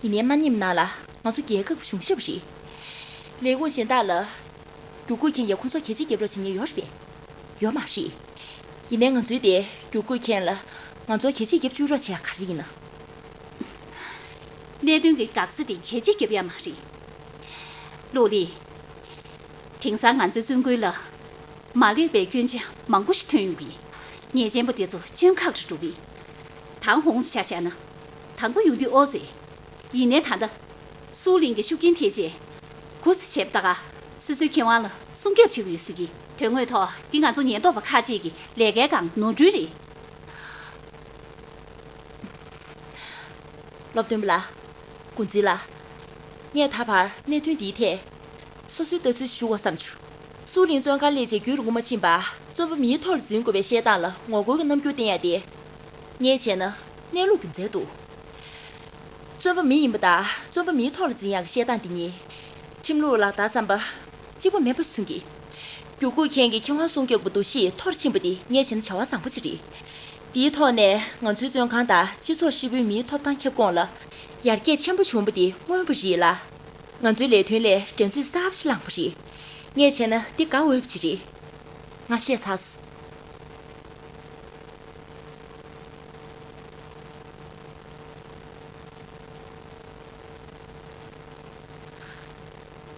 ཡིན་ནའི་དམའ་མཉམ་ནང་ལ་ང་ཚོ་རྒྱལ་ཁབ་ཀྱི་གཞུང་ཞབས་རེད། ལས་ཁུངས་གཞན་དག་ལ་རྒྱུག་སྐུལ་མཁན་གྱིས་ཁོང་ཚོར་གད་ཕྱིས་རྒྱབ་རོགས་བྱེད་མཁན་ཡོད་རེད་པས། ཡོད་མ་རེད། ཡིན་ནའི་ང་ཚོའི་དེ་རྒྱུག་སྐུལ་མཁན་ལ་ང་ཚོར་གད་ཕྱིས་རྒྱབ་བཅུག་རོགས་བྱེད་ཡ་ག་རེ་ཡིན་ན། གནད་དོན་གྱི་འགག་རྩ་དེ་གད་ཕྱིས་རྒྱབ་ཡ་མ་རེད། ལོ་ལི། དེང་སང་ང་ཚོའི་བཙོན་ཁུལ་ལ་མ་ལེགས་པའི་སྐྱོན་ཆ་མང་པོ་ཞིག་ཐོན་ཡོང་གི། ཉེས་ཅན་པ་དེ་ཚོ་བཙོན་ཁང་དུ་འགྲོ་གི། དང་ཧོང་ཆ་བཞག་ན་དང་པོ་ཡོང་དུས་ཨོ་ཙེ། ཡིན་ནའི་ད་ལྟ་སུའུ་གླིང་གི་ཤུགས་རྐྱེན་ཐེབས་རྗེས་གུ་ཙི་བྱེད་པ་ད་ག་ སོ་སོའི་ཁེ་དབང་ལ་སྲུང་སྐྱོབ་བྱེད་ཀྱི་ཡོད་ཟེར་གི། དོན་དངོས་ཐོག་འདི་ང་ཚོ་ཉེན་རྟོག་པ་ཁག་ཅིག་གི་ལས་ཀའི་སྒང་ནོར་འཁྲུལ་རེད། སློབ་སྟོན་པ་ལགས། འགོ་འཛིན་ལགས། ངས་ད་བར་གནད་དོན་འདིའི་ཐད་སོ་སོའི་ལྟ་ཚུལ་ཞུ་དགོས་བསམ་བྱུང་། སུའུ་ལིང་བཙོན་ཁང་སླེབས་རྗེས་རྒྱུན་རིང་པོ་མ་ཕྱིན་པར་བཙོན་པ་མིའི་ཐོག་ལ་འཛིན་དགོས་པའི་བཤད་སྟངས་ལ་ངོ་རྒོལ་གྱི་རྣམ་འགྱུར་བསྟན་ཡ་དེ། ངས་བྱས་ན་གནས་ལུགས་རྒྱུ་མཚན་འདུག། བཙོན་པ་མི་ཡིན་པ་དང་བཙོན་པ་མིའི་ཐོག་ལ་འཛིན་ཡག་གི་བཤད་སྟངས་འདི་གཉིས། ཁྲིམས་ལུགས་ལ་ལྟ་བསམ་པ་གཅིག་པ་མེད་པ་མཚོན་གྱི། རྒྱུ་འགོག་མཁན་གྱི་ཁེ་དབང་སྲུང་སྐྱོབ་ཀྱི་འདུ་ཤེས་མཐོ་རུ་ཕྱིན་པ་འདི་ངས་བྱས་ན་བྱ་བ་བཟང་པོ་ཅིག་རེད། འདིའི་ཐོག་ནས་ང་ཚོའི་བཙོན་ཁང་དང་སྤྱི་ཚོགས་ཧྲིལ་པོའི་མིའི་ཐོབ་ཐང་ཁྱབ་ཁོངས་ལ་ཡར་རྒྱས་ཆེན་པོ་བྱུང་བ་འདི་མངོན་པ་རེད་ལ། ང་ཚོའི་ལས་དོན་ལས་འགྲན་རྩོད་གསར་པ་ཞིག་བསླངས་པ་རེད། ངས་བྱས་ན་འདི་དགའ་འོས་པ་ཅིག་རེད། ང་བཤད་ཚར་སོང་།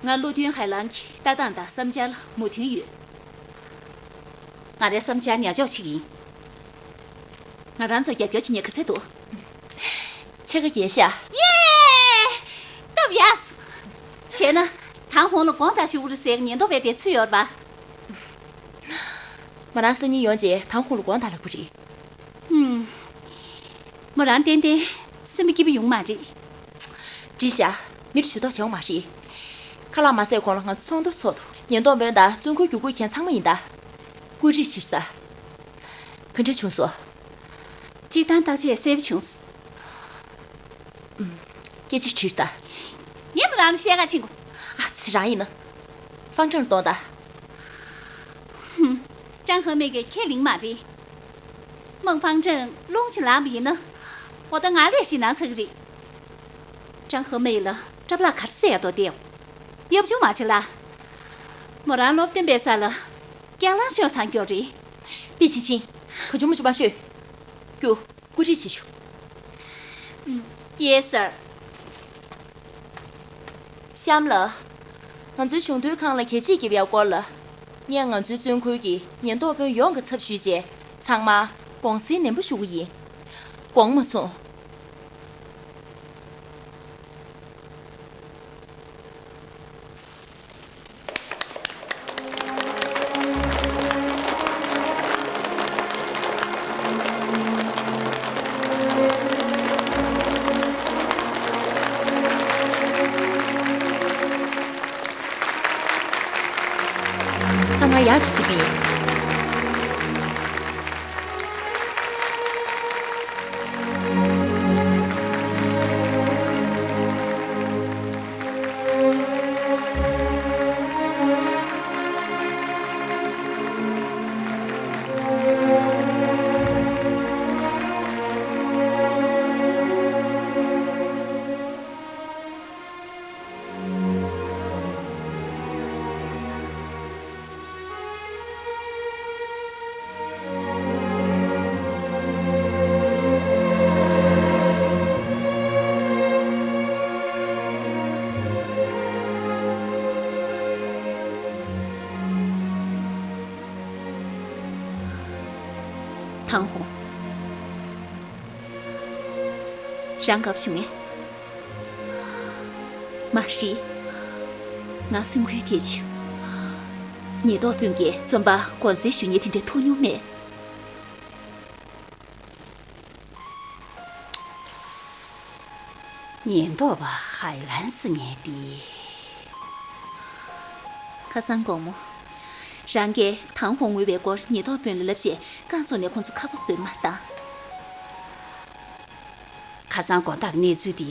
ང་བློ་མཐུན་ཧའེ་ལང་གི་ལྟ་སྟངས་དང་བསམ་འཆར་ལ་མོས་མཐུན་ཡོད། ང་རའི་བསམ་འཆར་ཉར་འཇོག་བྱེད་ཀྱི་ཡིན། ང་རང་ཚོ་རྒྱབ་སྐྱོར་བྱེད་མཁན་ག་ཚད་འདུག། ཕྱེད་ཀ་བརྒལ་ཤག། ཡེ། སྟབས་ཡག་སོང་། བྱས་ན། དང་ཧོང་ལ་དགོངས་དག་ཞུ་གི་རེད་ཟེར་ཉེན་རྟོག་པས་དེ་ཚུད་ཡོད་རེད་པ། ང་རང་སང་ཉིན་ཡོང་རྗེས་དང་ཧོང་ལ་དགོངས་དག་ལབ་ཀྱི་རེད། ཧུམ། མོ་རང་ཏན་ཏན་སེམས་པ་སྐྱིད་པོ་ཡོང་མ་རེད། འགྲིག་ཤག། མིར་ཇུས་གཏོགས་བྱེད་དགོས་མ་རེད། ཁ་ལག་མ་ཟས་གོང་ལ་ང་ཚོ་ཚོགས་འདུར་ཚོགས་འདུག། ཉེན་རྟོག་དཔོན་དང་བཙོན་ཁུལ་རྒྱུ་འགོག་མཁན་ཚང་མ་ཡིན་ད། བཀོད་སྒྲིག་བྱེད་ཤོག་ད། ག་འདྲ་བྱུང་སོང་། སྤྱིར་བཏང་བརྟག་དཔྱད་གསལ་པོ་བྱུང་སོང་། ཨུམ། སྐད་ཆ་དྲིས་ཤོག་ད། ངས་མོ་རང་ལ་བཤད་ག་ཕྱིན་གོ། ཨ་ཙི། རང་ཡིན་ན། ཧྥང་ཀྲང་གཏོང་ད། ཧུམ། ཀྲང་ཧེ་མེ་གིས་ཁས་ལེན་མ་རེད། མང་ཧྥང་ཀྲང་རླུང་ཅིག་ལངས་པ་ཡིན་ན། འོ་ད་ང་ལས་ཞེད་སྣང་ཚ་གི་རེད། ཀྲང་ཧེ་མེ་ལ་སྐྲ་ལག་ག་རེ་བཟོ་ཡ་འདུག་སྟེ། ཡབ་ཆུང་མ་བྱེད་ལ། མོ་རང་སློབ་སྟོན་པའི་རྩ་ལ་སྐྱག་ལང་ཤོར་ཚར་རྒྱུ་རེད། པི་ཆིང་ཆིང་། ག་ཅུང་མ་ཅུང་མ་ཤོད། རྒྱུགས། བཀོད་སྒྲིག་བྱེད་ཤོག། Yes sir། གཤམ་ལ། ང་ཚོའི་གཞུང་དོན་ཁང་ལ་གད་ཕྱིས་རྒྱབ་ཡག་སྐོར་ལ། ངས་ང་ཚོའི་བཙོན་ཁུལ་གྱི་ཉེན་རྟོག་དཔོན་ཡོངས་ཀྱི་ཚབ་ཞུས་རྗེས་ཚང་མར་དགོངས་སེལ་ནན་པོ་ཞུ་གི་ཡིན། དགོངས་མ་ཚོམས། ཚང་མ་ཡར་བཞུགས་ཟེར་གྱི་ཡིན། དང་ཧོ། རང་དགའ་པོ་བྱུང་ངས། མ་རེད། ང་སེམས་འགུལ་ཐེབས་བྱུང་། ཉེན་རྟོག་དཔོན་གྱིས་བཙོན་པ་དགོངས་སེལ་ཞུ་མཁན་དེ་འདྲ་ཐུག་མྱོང་མེད། ཉེན་རྟོག་པ་ཧའེ་ལན་ཟེར་མཁན་དེ། ཁ་སང་དགོང་མོ། རང་གིས་དང་ཧོ་ངུས་པའི་སྐོར་ཉེན་རྟོག་དཔོན་ལ་ལབ་རྗེས་རྐང་བཙུགས་ནས་ཁོང་ཚོ་ཁ་པར་བཟོས་མ་བཏང་། ཁ་སང་དགོང་དག་གནས་ཚུལ་འདི་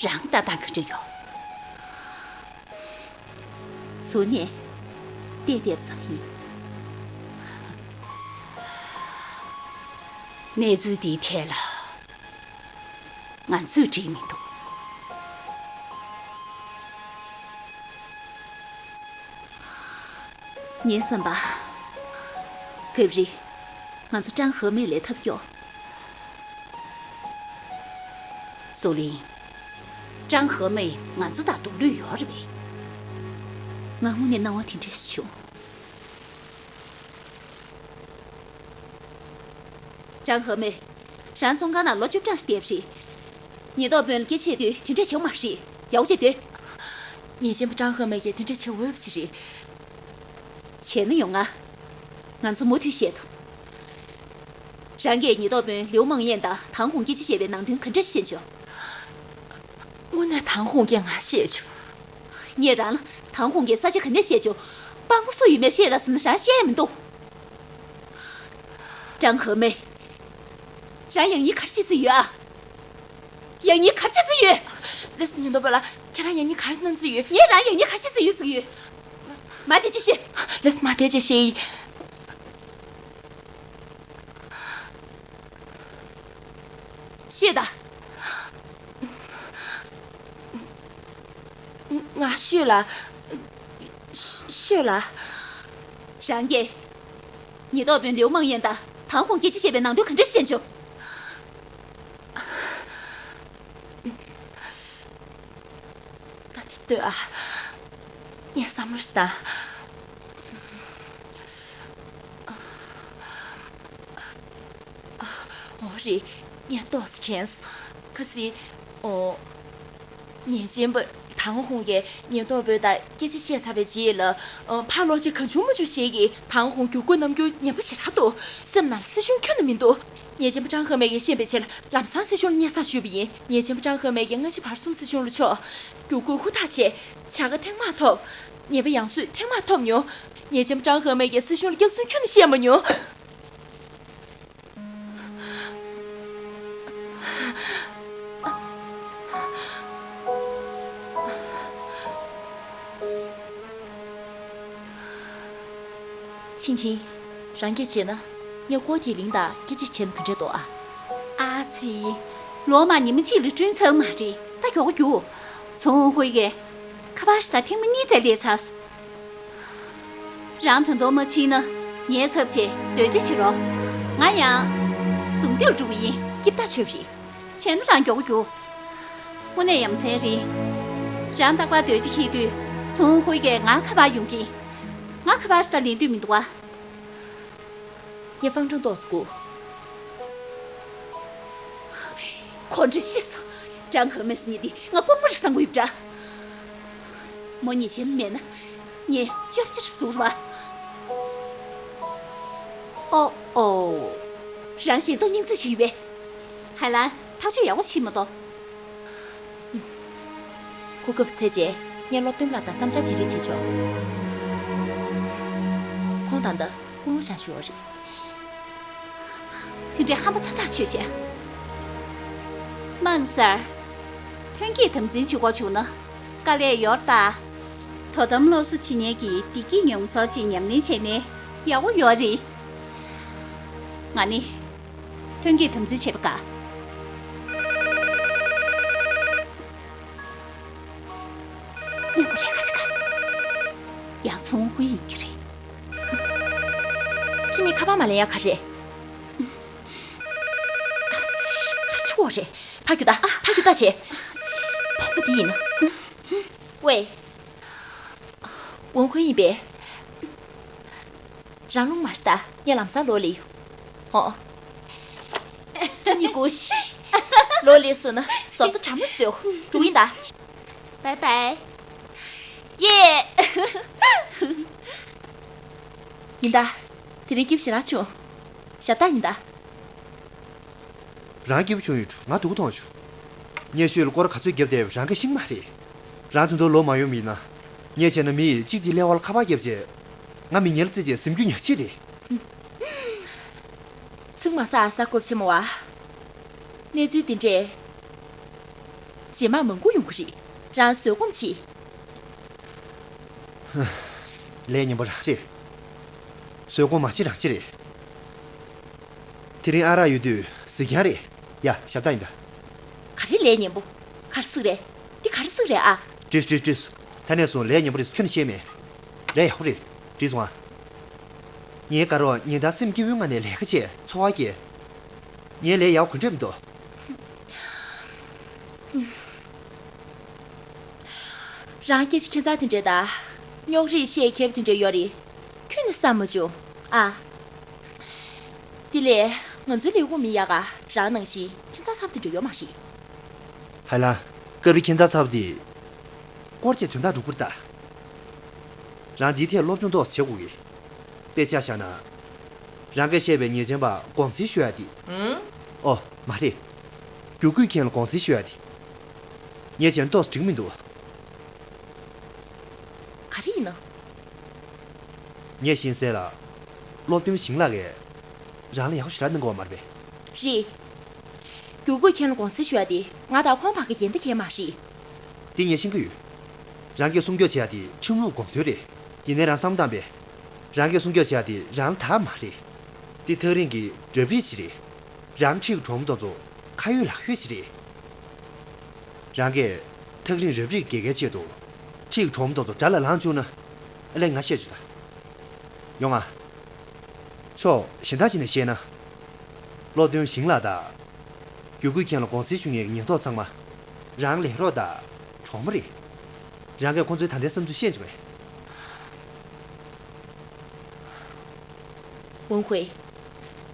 རང་ལྟ་སྟངས་ག་འདྲ་ཡོད། གཟུར་གནས་བལྟས་བལྟས་ཙམ་ཡིན། གནས་ཚུལ་འདིའི་ཐད་ལ་ང་ཚོས་འགྲིག་མི་འདུག། ངའི་བསམ་པ། སྐབས་རེ་ང་ཚོ་ཀྲང་ཧེ་མེ་ལས་ཐབས་སྐྱོ། སུའུ་ལིང། ཀྲང་ཧེ་མེ་ང་ཚོ་དང་སྡུག་ལུས་ཡོད་རེད་པས། ང་དངོས་གནས་སྣང་བ་དེ་འདྲ་ཞིག་བྱུང་། ཀྲང་ཧེ་མེ། རང་བཙོན་ཁང་ནང་ལོ་བཅུ་གྲངས་ཤིག་བསྡད་པ་རེད། ཉེན་རྟོག་དཔོན་ལ་སྐད་ཆ་བཤད་དུས་དེ་འདྲས་བྱུང་མ་རེད། ཡག་པོ་བྱས་སྡོད། ཉེས་ཅན་པ་ཀྲང་ཧེ་མེ་གིས་དེ་འདྲ་བྱེད་འོས་པ་ཅིག་རེད། བྱས་ན་ཡོང་ང་། ང་ཚོ་མུ་མཐུད་བཤད་དོ། རང་གིས་ཉེན་རྟོག་དཔོན་ལིའུ་མང་ཡེན་དང་ཐང་ཧོང་སྐད་ཆ་བཤད་པའི་ནང་དོན་ག་འདྲ་ཤེས་བྱུང་། དངོས་གནས་ཐང་ཧོང་སྐད་ང་ཤེས་བྱུང་། ངས་རང་ལ་ཐང་ཧོང་གིས་ས་ཆ་ག་ནས་བཤད་བྱུང་། དཔང་པོ་སུ་ཡིན་མིན་ཤེས་ལ་ཟེར་ན་རང་ཤེས་ཡ་མི་འདུག་ཀྲང་ཧེ་མེ། རང་ཡང་སྙིང་ག་རེ་བྱེད་རྩིས་ཡོད་ཨ། ཡང་སྙིང་ག་རེ་བྱེད་རྩིས་ཡོད། ལགས་སོ་ཉེན་རྟོག་པ་ལགས། ཁྱེད་རང་ཡང་སྙིང་ག་རེ་གནང་རྩིས་ཡོད། ངས་རང་ཡང་སྙིང་ག་རེ་བྱེད་རྩིས་ཡོད་ཟེར་གྱི་ཡོད། མ་བསྡད་ཅིག་ཤི། ལགས་སོ་མ་བསྡད་ཅིག་ཤི། ཤོད་ད། ང་ཤོད་ལ། ཤོད་ལ། རང་གིས། ཉེན་རྟོག་དཔོན་ལིའུ་མང་ཡན་དང་ཐང་ཧོང་སྐད་ཆ་བཤད་པའི་ནང་དོན་ག་འདྲ་ཤེས་བྱུང་། ད་དེ་ལྟོས་ཨ། ངས་བསམ་བློ་ཞིག་བཏང་། འོ་རེད། ངས་ཏོག་ཙམ་དྲན་སོང་། ཁ་སང་། འོ། ཉེས་ཅན་པ་ཐང་ཧོང་གིས་ཉེན་རྟོག་པ་དང་སྐད་ཆ་བཤད་ཚར་བའི་རྗེས་ལ། ཕར་ལོག་ཅིག་གང་བྱུང་མང་བྱུང་ཞིག་གིས་ཐང་ཧོང་བརྒྱུད་སྐུལ་གནང་རྒྱུ་ངན་པ་ཞེ་དྲག་འདུག་སེམས་ནང་ལ་སྲིད་གཞུང་ཁྱོན་ནས་མི་འདུག་ཉེས་ཅན་པ་ཀྲང་ཧེ་མེ་གིས་ཤེས་པའི་ཕྱིར་ལམ་སང་སྲིད་གཞུང་ལ་སྙན་སེང་ཞུས་པ་ཡིན། ཉེས་ཅན་པ་ཀྲང་ཧེ་མེ་གིས་སྔ་ཕྱི་བར་གསུམ་སྲིད་གཞུང་ལ་ཕྱོགས། བརྒྱུད་སྐུལ་ཧུར་ཐག་བྱས། བྱ་དགའ་ཐེངས་མང་ཐོབ། ཉེས་པ་ཡང་སོས་ཐེངས་མང་ཐོབ་མྱོང་། ཉེས་ཅན་པ་ཀྲང་ཧེ་མེ་གིས་སྲིད་གཞུང་ལ་སྐྱག་རྫུན་ཁྱོན་ནས་བཤད་མ་མྱོང་། ཆིང་ཆིང་། རང་སྐད་བྱས་ན། ངས་ཀོ་ཐེ་ལིང་དང་སྐད་ཆ་བྱས་ན་ག་འདྲ་འདུག་ཨ། ཨ་ཙི། ལོ་མ་ཉི་མ་གཅིག་ལ་བསྐྲུན་ཚར་མ་རེད། ད་མགྱོགས་པོ་རྒྱུགས། ཚོང་ཧུའེ་གིས་ཁ་པར་ཞིག་དང་ཐེངས་མ་གཉིས་ཙམ་སླེབས་ཚར་སོང་། རང་ད་དུང་མ་ཕྱིན་ན་ངའི་ཚབ་བྱས་སྡོད་ཅིག་བྱེད་རོགས། ང་ཡང་ཙུང་ཏེའུ་འགྲོ་གི་ཡིན། སྐྱིད་ཐག་ཆོད་པ་རེད། བྱས་ན་རང་མགྱོགས་པོ་རྒྱུགས། དངོས་གནས་ཡ་མཚན་རེད། རང་རྟག་པར་སྡོད་ཅིག་འཁེལ་དུས་ཚོང་ཧུའེ་གིས་ང་ཁ་པར་ཡོང་གི། ང་ཁ་པར་ཞིག་དང་ལེན་འདོད་མི་འདུག་ཨ། ངས་ཧྥང་ཀྲང་ཏོག་ཙམ་སྒུག་ཁོང་ཁྲོ་ཤི་སོང་། ཀྲང་ཧེ་མེ་ཟེར་མཁན་འདི་ང་ལྐུགས་མ་རེད་བསམ་གྱི་ཡོད་པ་འདྲ། མོ་ཉེས་ཅན་མེད་ན་ངས་ཅོབ་ཅར་ཟུག་ར་བ། ཨོ་ཨོ། རང་ཞེ་ཏོག་སྙིང་རྩི་ཞིག་ཡོད་པས། ཧའེ་ལན་ཐག་གཅོད་ཡག་པོ་བྱེད་མ་གཏོགས། གོ་སྐབས་ཚད་རྗེས་ངས་སློབ་སྟོན་ལགས་དང་བསམ་འཆར་བརྗེ་རེས་བྱེད་ཆོག་ཁོང་ད་ལྟ་སྐུ་ངོ་བཞག་བཞུགས་པ་རེད། དེ་འདྲའི་ཧམ་པ་ཚ་ཐག་ཆོད་བྱས། དམངས་སར། ཐོན་སྐྱེད་དམ་འཛིན་བྱེད་དགོས་བྱུང་ན། དཀའ་ལས་ཡོད་ད། དོ་དམ་སློབ་གསོ་བྱེད་མཁན་གྱི་བདེ་སྐྱིད་མྱོང་ཚོར་ཅིག་ཉམས་ལེན་བྱས་ནས་ཡག་པོ་ཡོད་རེད། ང་ནི། ཐོན་སྐྱེད་དམ་འཛིན་བྱེད་པ་དགའ། སྙན་པོ་རེད་ཁ་ཅིག་ག་ཡང་ཚོང་དཔོན་ཡིན་གྱི་རེད། ཁྱེད་གཉིས་ཁ་པར་མ་ལེན་ཡ་ག་རེད། ཨ་ཙི། ག་རེ་བྱེད་ཀྱི་ཡོད་རེད། ཕར་རྒྱུགས་ད། ཕར་རྒྱུགས་ད་བྱེད། ཨ་ཙི། བུ་མོ་འདི་ཡིན་ན། ཝེ། ཝང་ཧུའེ་ཡིན་པས། རང་རླུང་མ་ཤི་ད། ངས་ལམ་སང་ལོག་ལེ་ཡོང་། ཧོ། ཁྱེད་གཉིས་སྒུག་ཤིག་ལོག་ལེ་སོང་ན་བཟོ་ལྟ་དྲང་མོ་བཟོས། འགྲོ་གི་ཡིན་ད། བའི་བའི། ཡེ། ཡིན་ད། དེ་རིང་སྐྱིད་པོ་ཞེ་དྲག་བྱུང་། ཞབས་བཏགས་ཡིན་ད། རང་སྐྱིད་པོ་བྱུང་ཡོད། ང་སྡུག་མཐོང་བྱུང་། སྙན་ཞུ་ལ་སྐོར་ག་ཚོད་བརྒྱབ་བསྡད་པ་རང་གིས་ཤེས་ཀྱི་མ་རེད། རང་ད་དུང་ལོག་མ་ཡོང་བ་ཡིན་ན། ངས་བྱས་ན་མི་གཅིག་གཅིག་ཀླད་པ་ལ་ཁ་པར་བརྒྱབ་བྱས། ང་མི་ངན་ལ་རྩིས་བྱས་ཟིན་རྒྱུ་ཉག་གཅིག་རེད། ཚིག་མ་ཟ་ཨ་ས་སྐོབ་ཆེན་མོ་བ། གནས་ཚུལ་འདི་འདྲས། རྗེས་མ་མང་པོ་ཡོང་གི་རེད། རང་བཟོད་སྒོམ་བྱེད། ལས་ངན་པ་རང་རེད། བཟོད་སྒོམ་མ་བྱེད་རང་བྱེད་རེད། དེ་རིང་ཨ་རག་ཡོད་དུས་གཟིགས་རྒྱང་རེད། ཡ་ཞབས་བཏགས་ཡིན་ད། ག་རེ་ལས་ངན་པོ། ག་རེ་ཟིག་རེད། འདི་ག་རེ་ཟིག་རེད་ཨ། བྲིས་བྲིས་བྲིས། ད་ནས་བཟུང་ལས་ངན་པོ་རེད་ཁྱོན་ནས་བཤད་མེད། ལས་ཡག་པོ་རེད། བྲིས་སོང་ཨ། ངའི་དགའ་རོགས་ཉིན་ལྟར་སེམས་སྐྱིད་པོའི་ངང་ནས་ལས་ཀ་བྱས་འཚོ་བ་སྐྱེལ། ངའི་ལས་ཡག་པོ་ག་འདྲས་མི་འདུག་རང་སྐད་ཆ་ཁྱད་མཚར་དེ་འདྲས་དང་། རྙོག་རིས་བཤད་མཁས་པ་དེ་འདྲས་ཡོད་རེད། ཁྱོན་ནས་བསམ་མ་བྱུང་ཨ། དེ་ལས་ང་ཚོའི་ལས་ཁུངས་མི་ཡག་ག་རང་ནང་བཞིན་ཁྱད་མཚར་ཚ་པོ་དེ་འདྲས་ཡོད་མ་རེད། ཧའེ་ལན། སྐབས་རེ་ཁྱད་མཚར་ཚ་པོ་དེ། སྐོར་གྱི་དོན་དག་འགྲུབ་པར་ལྟ། རང་འདིའི་ཐད་སློབ་སྦྱོང་ཏོག་ཙམ་བྱེད་དགོས་ཀྱི། དཔེ་ཆ་བཞག་ན། རང་གིས་བཤད་པའི་ཉེས་ཅན་པ་དགོངས་སེལ་ཞུ་ཡ་དེ། ཨོ་མ་རེད། རྒྱུ་རྒོད་མཁན་ལ་དགོངས་སེལ་ཞུ་ཡ་དེ། ངས་བྱས་ན་ཏོག་ཙམ་འགྲིག་མི་འདུག་ག་རེ་ཡིན་ནམ། ངས་ཤེས་གསལ་ལ། སློབ་སྟོན་ཞིང་ལགས་ཀྱིས་རང་ལ་ཡག་པོ་ཞེ་དྲག་གནང་གི་ཡོད་མ་རེད་པས། རེད། རྒྱུ་རྒོད་མཁན་ལ་དགོངས་སེལ་ཞུ་ཡ་དེ་ང་དང་ཁོང་བར་གྱི་འགལ་ཟླ་གང་ཡང་མ་རེད། དེ་ངས་ཤེས་ཀྱི་ཡོད། རང་གིས་སྲུང་སྐྱོབ་བྱེད་ཡ་དེ་ཁྲིམས་ལུགས་དགོངས་དོན་རེད། ཡིན་ནའི་རང་བསམ་བློ་བཏང་པས། རང་གིས་སྲུང་སྐྱོབ་བྱེད་ཡ་དེ་རང་ལ་དག་མ་རེད། དེ་ཐག་རིང་གི་རབ་རིབ་ཅིག་རེད། རང་ཁྲིའི་གྲོགས་མོ་དེ་ཚོ་ཁ་ཡོད་ལག་ཡོད་ཅིག་རེད། རང་གིས་ཐག་རིང་རབ་རིབ་དགེ་རྒན་ཆེད་དུ་ཁྲིའི་གྲོགས་མོ་དེ་ཚོ་དགྲ་ལ་ལངས་བཅུག་ན། ཨ་ལས་ང་བཤད་བཅུག་ད། ཡོང་ང་། ཕྱོགས་གཞན་དག་ཅིག་ནས་བཤད་ན། སློབ་སྟོན་ཞིང་ལགས་དང་། རྒྱུ་རྒོད་མཁན་ལ་དགོངས་སེལ་ཞུ་མཁན་གྱི་ཉེན་རྟོག་ཚང་མ། རང་ལས་རོགས་དང་གྲོགས་མོ་རེད། རང་གིས་ཁོང་ཚོའི་ད་ལྟའི་བསམ་ཚུལ་ཤེས་བྱུང་ངས། ཝུན་ཧུའེ།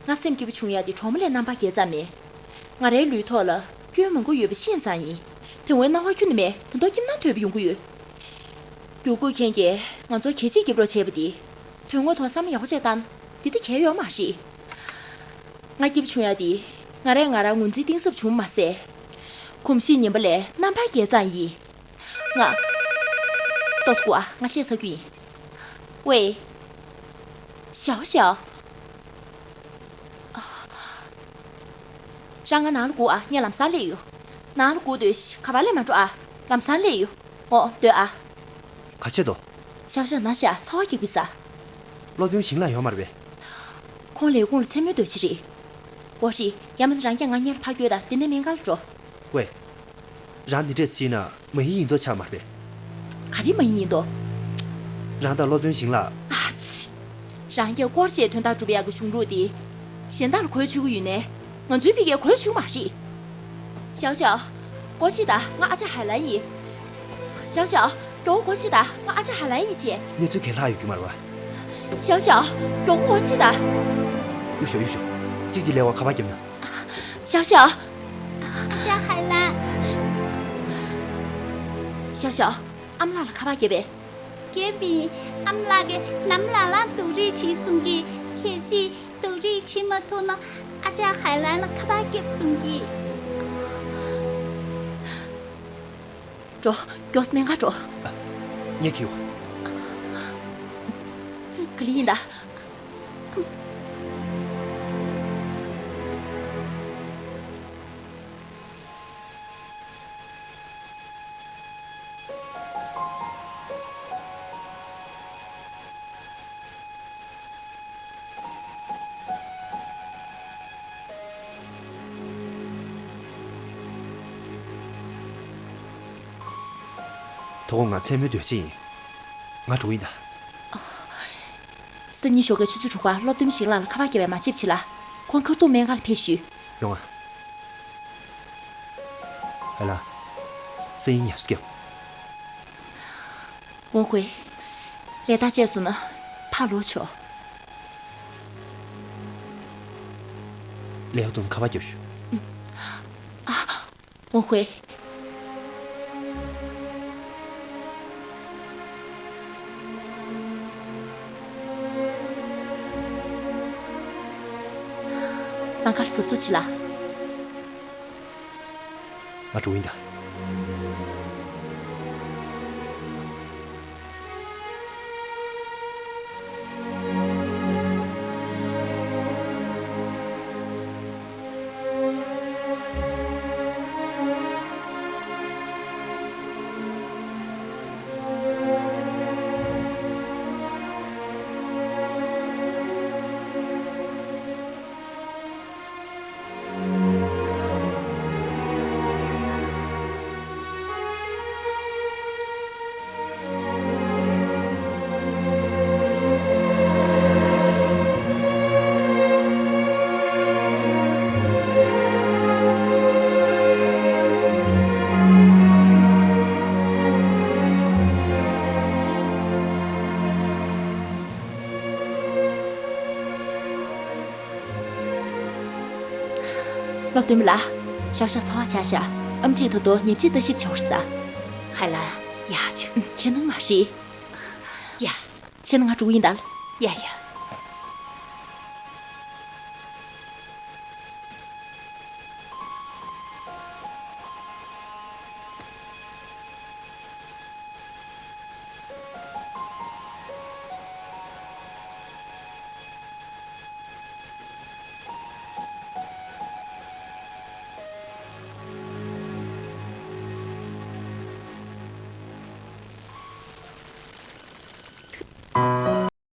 ང་སེམས་སྐྱིད་པོ་བྱུང་ཡ་དེ་གྲོགས་མོ་ལ་རྣམ་པར་རྒྱལ་ཙམ་མེད། ང་རའི་ལུས་ཐོག་ལ་སྐྱོན་མང་པོ་ཡོད་པ་ཤེས་ཙང་ཡིན། དེ་སྔོན་སྣང་བ་ཁྱོན་ནས་མེད། ད་དུང་སྐྱིད་སྣང་དོད་པོ་ཡོང་གི་ཡོད། རྒྱུ་རྒོད་མཁན་གྱིས་ང་ཚོར་གད་ཕྱིས་རྒྱབ་རོགས་བྱས་པ་དེ། དོན་དངོས་ཐོག་བསམ་བློ་ཡག་པོ་བྱས་བཏང་། འདི་ལྟ་གལ་ཡོད་མ་རེད། ང་སྐྱིད་པོ་བྱུང་ཡ་དེ། ང་རས་ང་རང་ངོས་འཛིན་གཏིང་ཟབ་བྱུང་མ་ཟད། གོམས་གཤིས་ངན་པ་ལས་རྣམ་པར་རྒྱལ་ཙམ་ཡིན། ང་། ཏོག་ཙམ་སྒུག་ཨ། ང་ཤེས་ཚར་རྒྱུ་ཡིན། ཝེ། ཞའོ་ཞའོ། རང་ང་ནང་ལ་སྒུག་ཨ། ངས་ལམ་སང་སླེབས་ཡོང་། ནང་ལ་སྒུག་སྡོད་ཤིག་ག་པར་སླེབས་མ་འགྲོ་ཨ། ལམ་སང་སླེབས་ཡོང་། འོ་སྡོད་ཨ། ག་བྱེད་དོ། ཞའོ་ཞའོ་ན་ཤ་ཚ་བ་རྒྱག་པའི་ས། སློབ་སྟོན་ཞིང་ལགས་ཡོད་མ་རེད་པས། ཁོང་ལས་ཁུངས་ལ་མཚན་མོ་སྡོད་ཆེད་རེད། འོ་རེད། ཡང་མིན་ན་རང་རྐྱང་ང་གཉིས་ལ་ཕར་བསྐྱོད་དང་། དེ་ནས་སྨན་ཁང་ལ་འགྲོ། ཝེ། རང་འདི་འདྲས་བྱས་ན་མ་ཡིན་ཡིན་མདོག་ཆགས་མ་རེད་པས། ག་རེ་མ་ཡིན་ཡིན་མདོག་རང་དང་སློབ་སྟོན་ཞིང་ལགས། ཨ་ཙི། རང་གིས་སྐོར་བྱས་དོན་དག་སྒྲུབ་ཡག་གི་གཞུང་ལུགས་དེ། གཞན་དག་ལ་གོ་ཆོད་ཀྱི་ཡོད་ནའི། ང་ཚོའི་ཕ་གིར་གོ་ཆོད་ཀྱི་མ་རེད། ཞའོ་ཞའོ། སྒོ་ཕྱེ་དང་། ང་ཨ་ཅག་ཧའེ་ལན་ཡིན། ཞའོ་ཞའོ། མགྱོགས་པོ་སྒོ་ཕྱེ་དང་། ང་ཨ་ཅག་ཧའེ་ལན་ཡིན་ཅེས། གནས་ཚུལ་གང་ཡང་ལྷག་ཡོད་ཀྱི་མ་རེད་པ། ཞའོ་ཞའོ། མགྱོགས་པོ་སྒོ་ཕྱེ་དང་། གཡུག་ཞོག་གཡུག་ཞོག་གཅིག་གཅིག་ལས་བ་ཁ་པར་བརྒྱབ་ན། ཞའོ་ཞའོ། ཨ་ཅག་ཧའེ་ལན། ཞའོ་ཞའོ། ཨ་མ་ལགས་ལ་ཁ་པར་བརྒྱབ་པས། བརྒྱབ་པས། ཨ་མ་ལགས་ཀྱིས་ལམ་ལ་ལ་སྡུག་རུས་བྱེད་གསུང་གི། གལ་སྲིད་སྡུག་རུས་བྱེད་མ་ཐུབ་ན། ཨ་ཅག་ཧའེ་ལན་ལ་ཁ་པར་བརྒྱབ་གསུང་གི། འགྲོ། མགྱོགས་སྨན་ཁང་འགྲོ། ངས་ཁྱེར་ཡོང་། ག་ལེར་ཡིན་ད། ཐོག་ང་མཚན་མོའི་སྡོད་ཆས་ཡིན། ང་འགྲོ་ཡིན་ད། སང་ཉིན་ཞོགས་ཀའི་ཆུ་ཚོད་དྲུག་པར་སློབ་སྟོན་ཞིང་ལགས་ལ་ཁ་པར་བརྒྱབ་པ་མ་བརྗེད་པ་བྱེད་ལ། ཁོང་ཁ་ཐུག་སྨན་ཁང་ལ་ཕེབས་ཞུས། ཡོང་ང་། ཧའེ་ལན། སང་ཉིན་ངལ་གསོ་རྒྱབ། ཝུན་ཧུའེ། ལས་ཐག་བཅད་སོང་ན་ཕར་ལོག་ཆོག་ལས་ཀ་དུས་ཁ་པར་རྒྱབ་ཞུ། ཝུན་ཧུའེ། ལམ་ཁ་ལ་གཟབ་གཟབ་བྱེད་ལ། ང་འགྲོ་ཡིན་ད། སློབ་སྟོན་པ་ལགས། ཞའོ་ཞའོ་ཚ་བ་ཆགས་ཤག་ཨེམ་ཆིས་ད་དུང་ཉལ་ཆས་ལྟ་ཞིབ་བྱེད་དགོས་ཟེར། ཧའེ་ལན། ཡ་ཆུ་ཁྱེད་ནང་མ་ཤི། ཡ། ཁྱེད་ནང་ང་འགྲོ་གི་ཡིན་ད། ཡ་ཡ།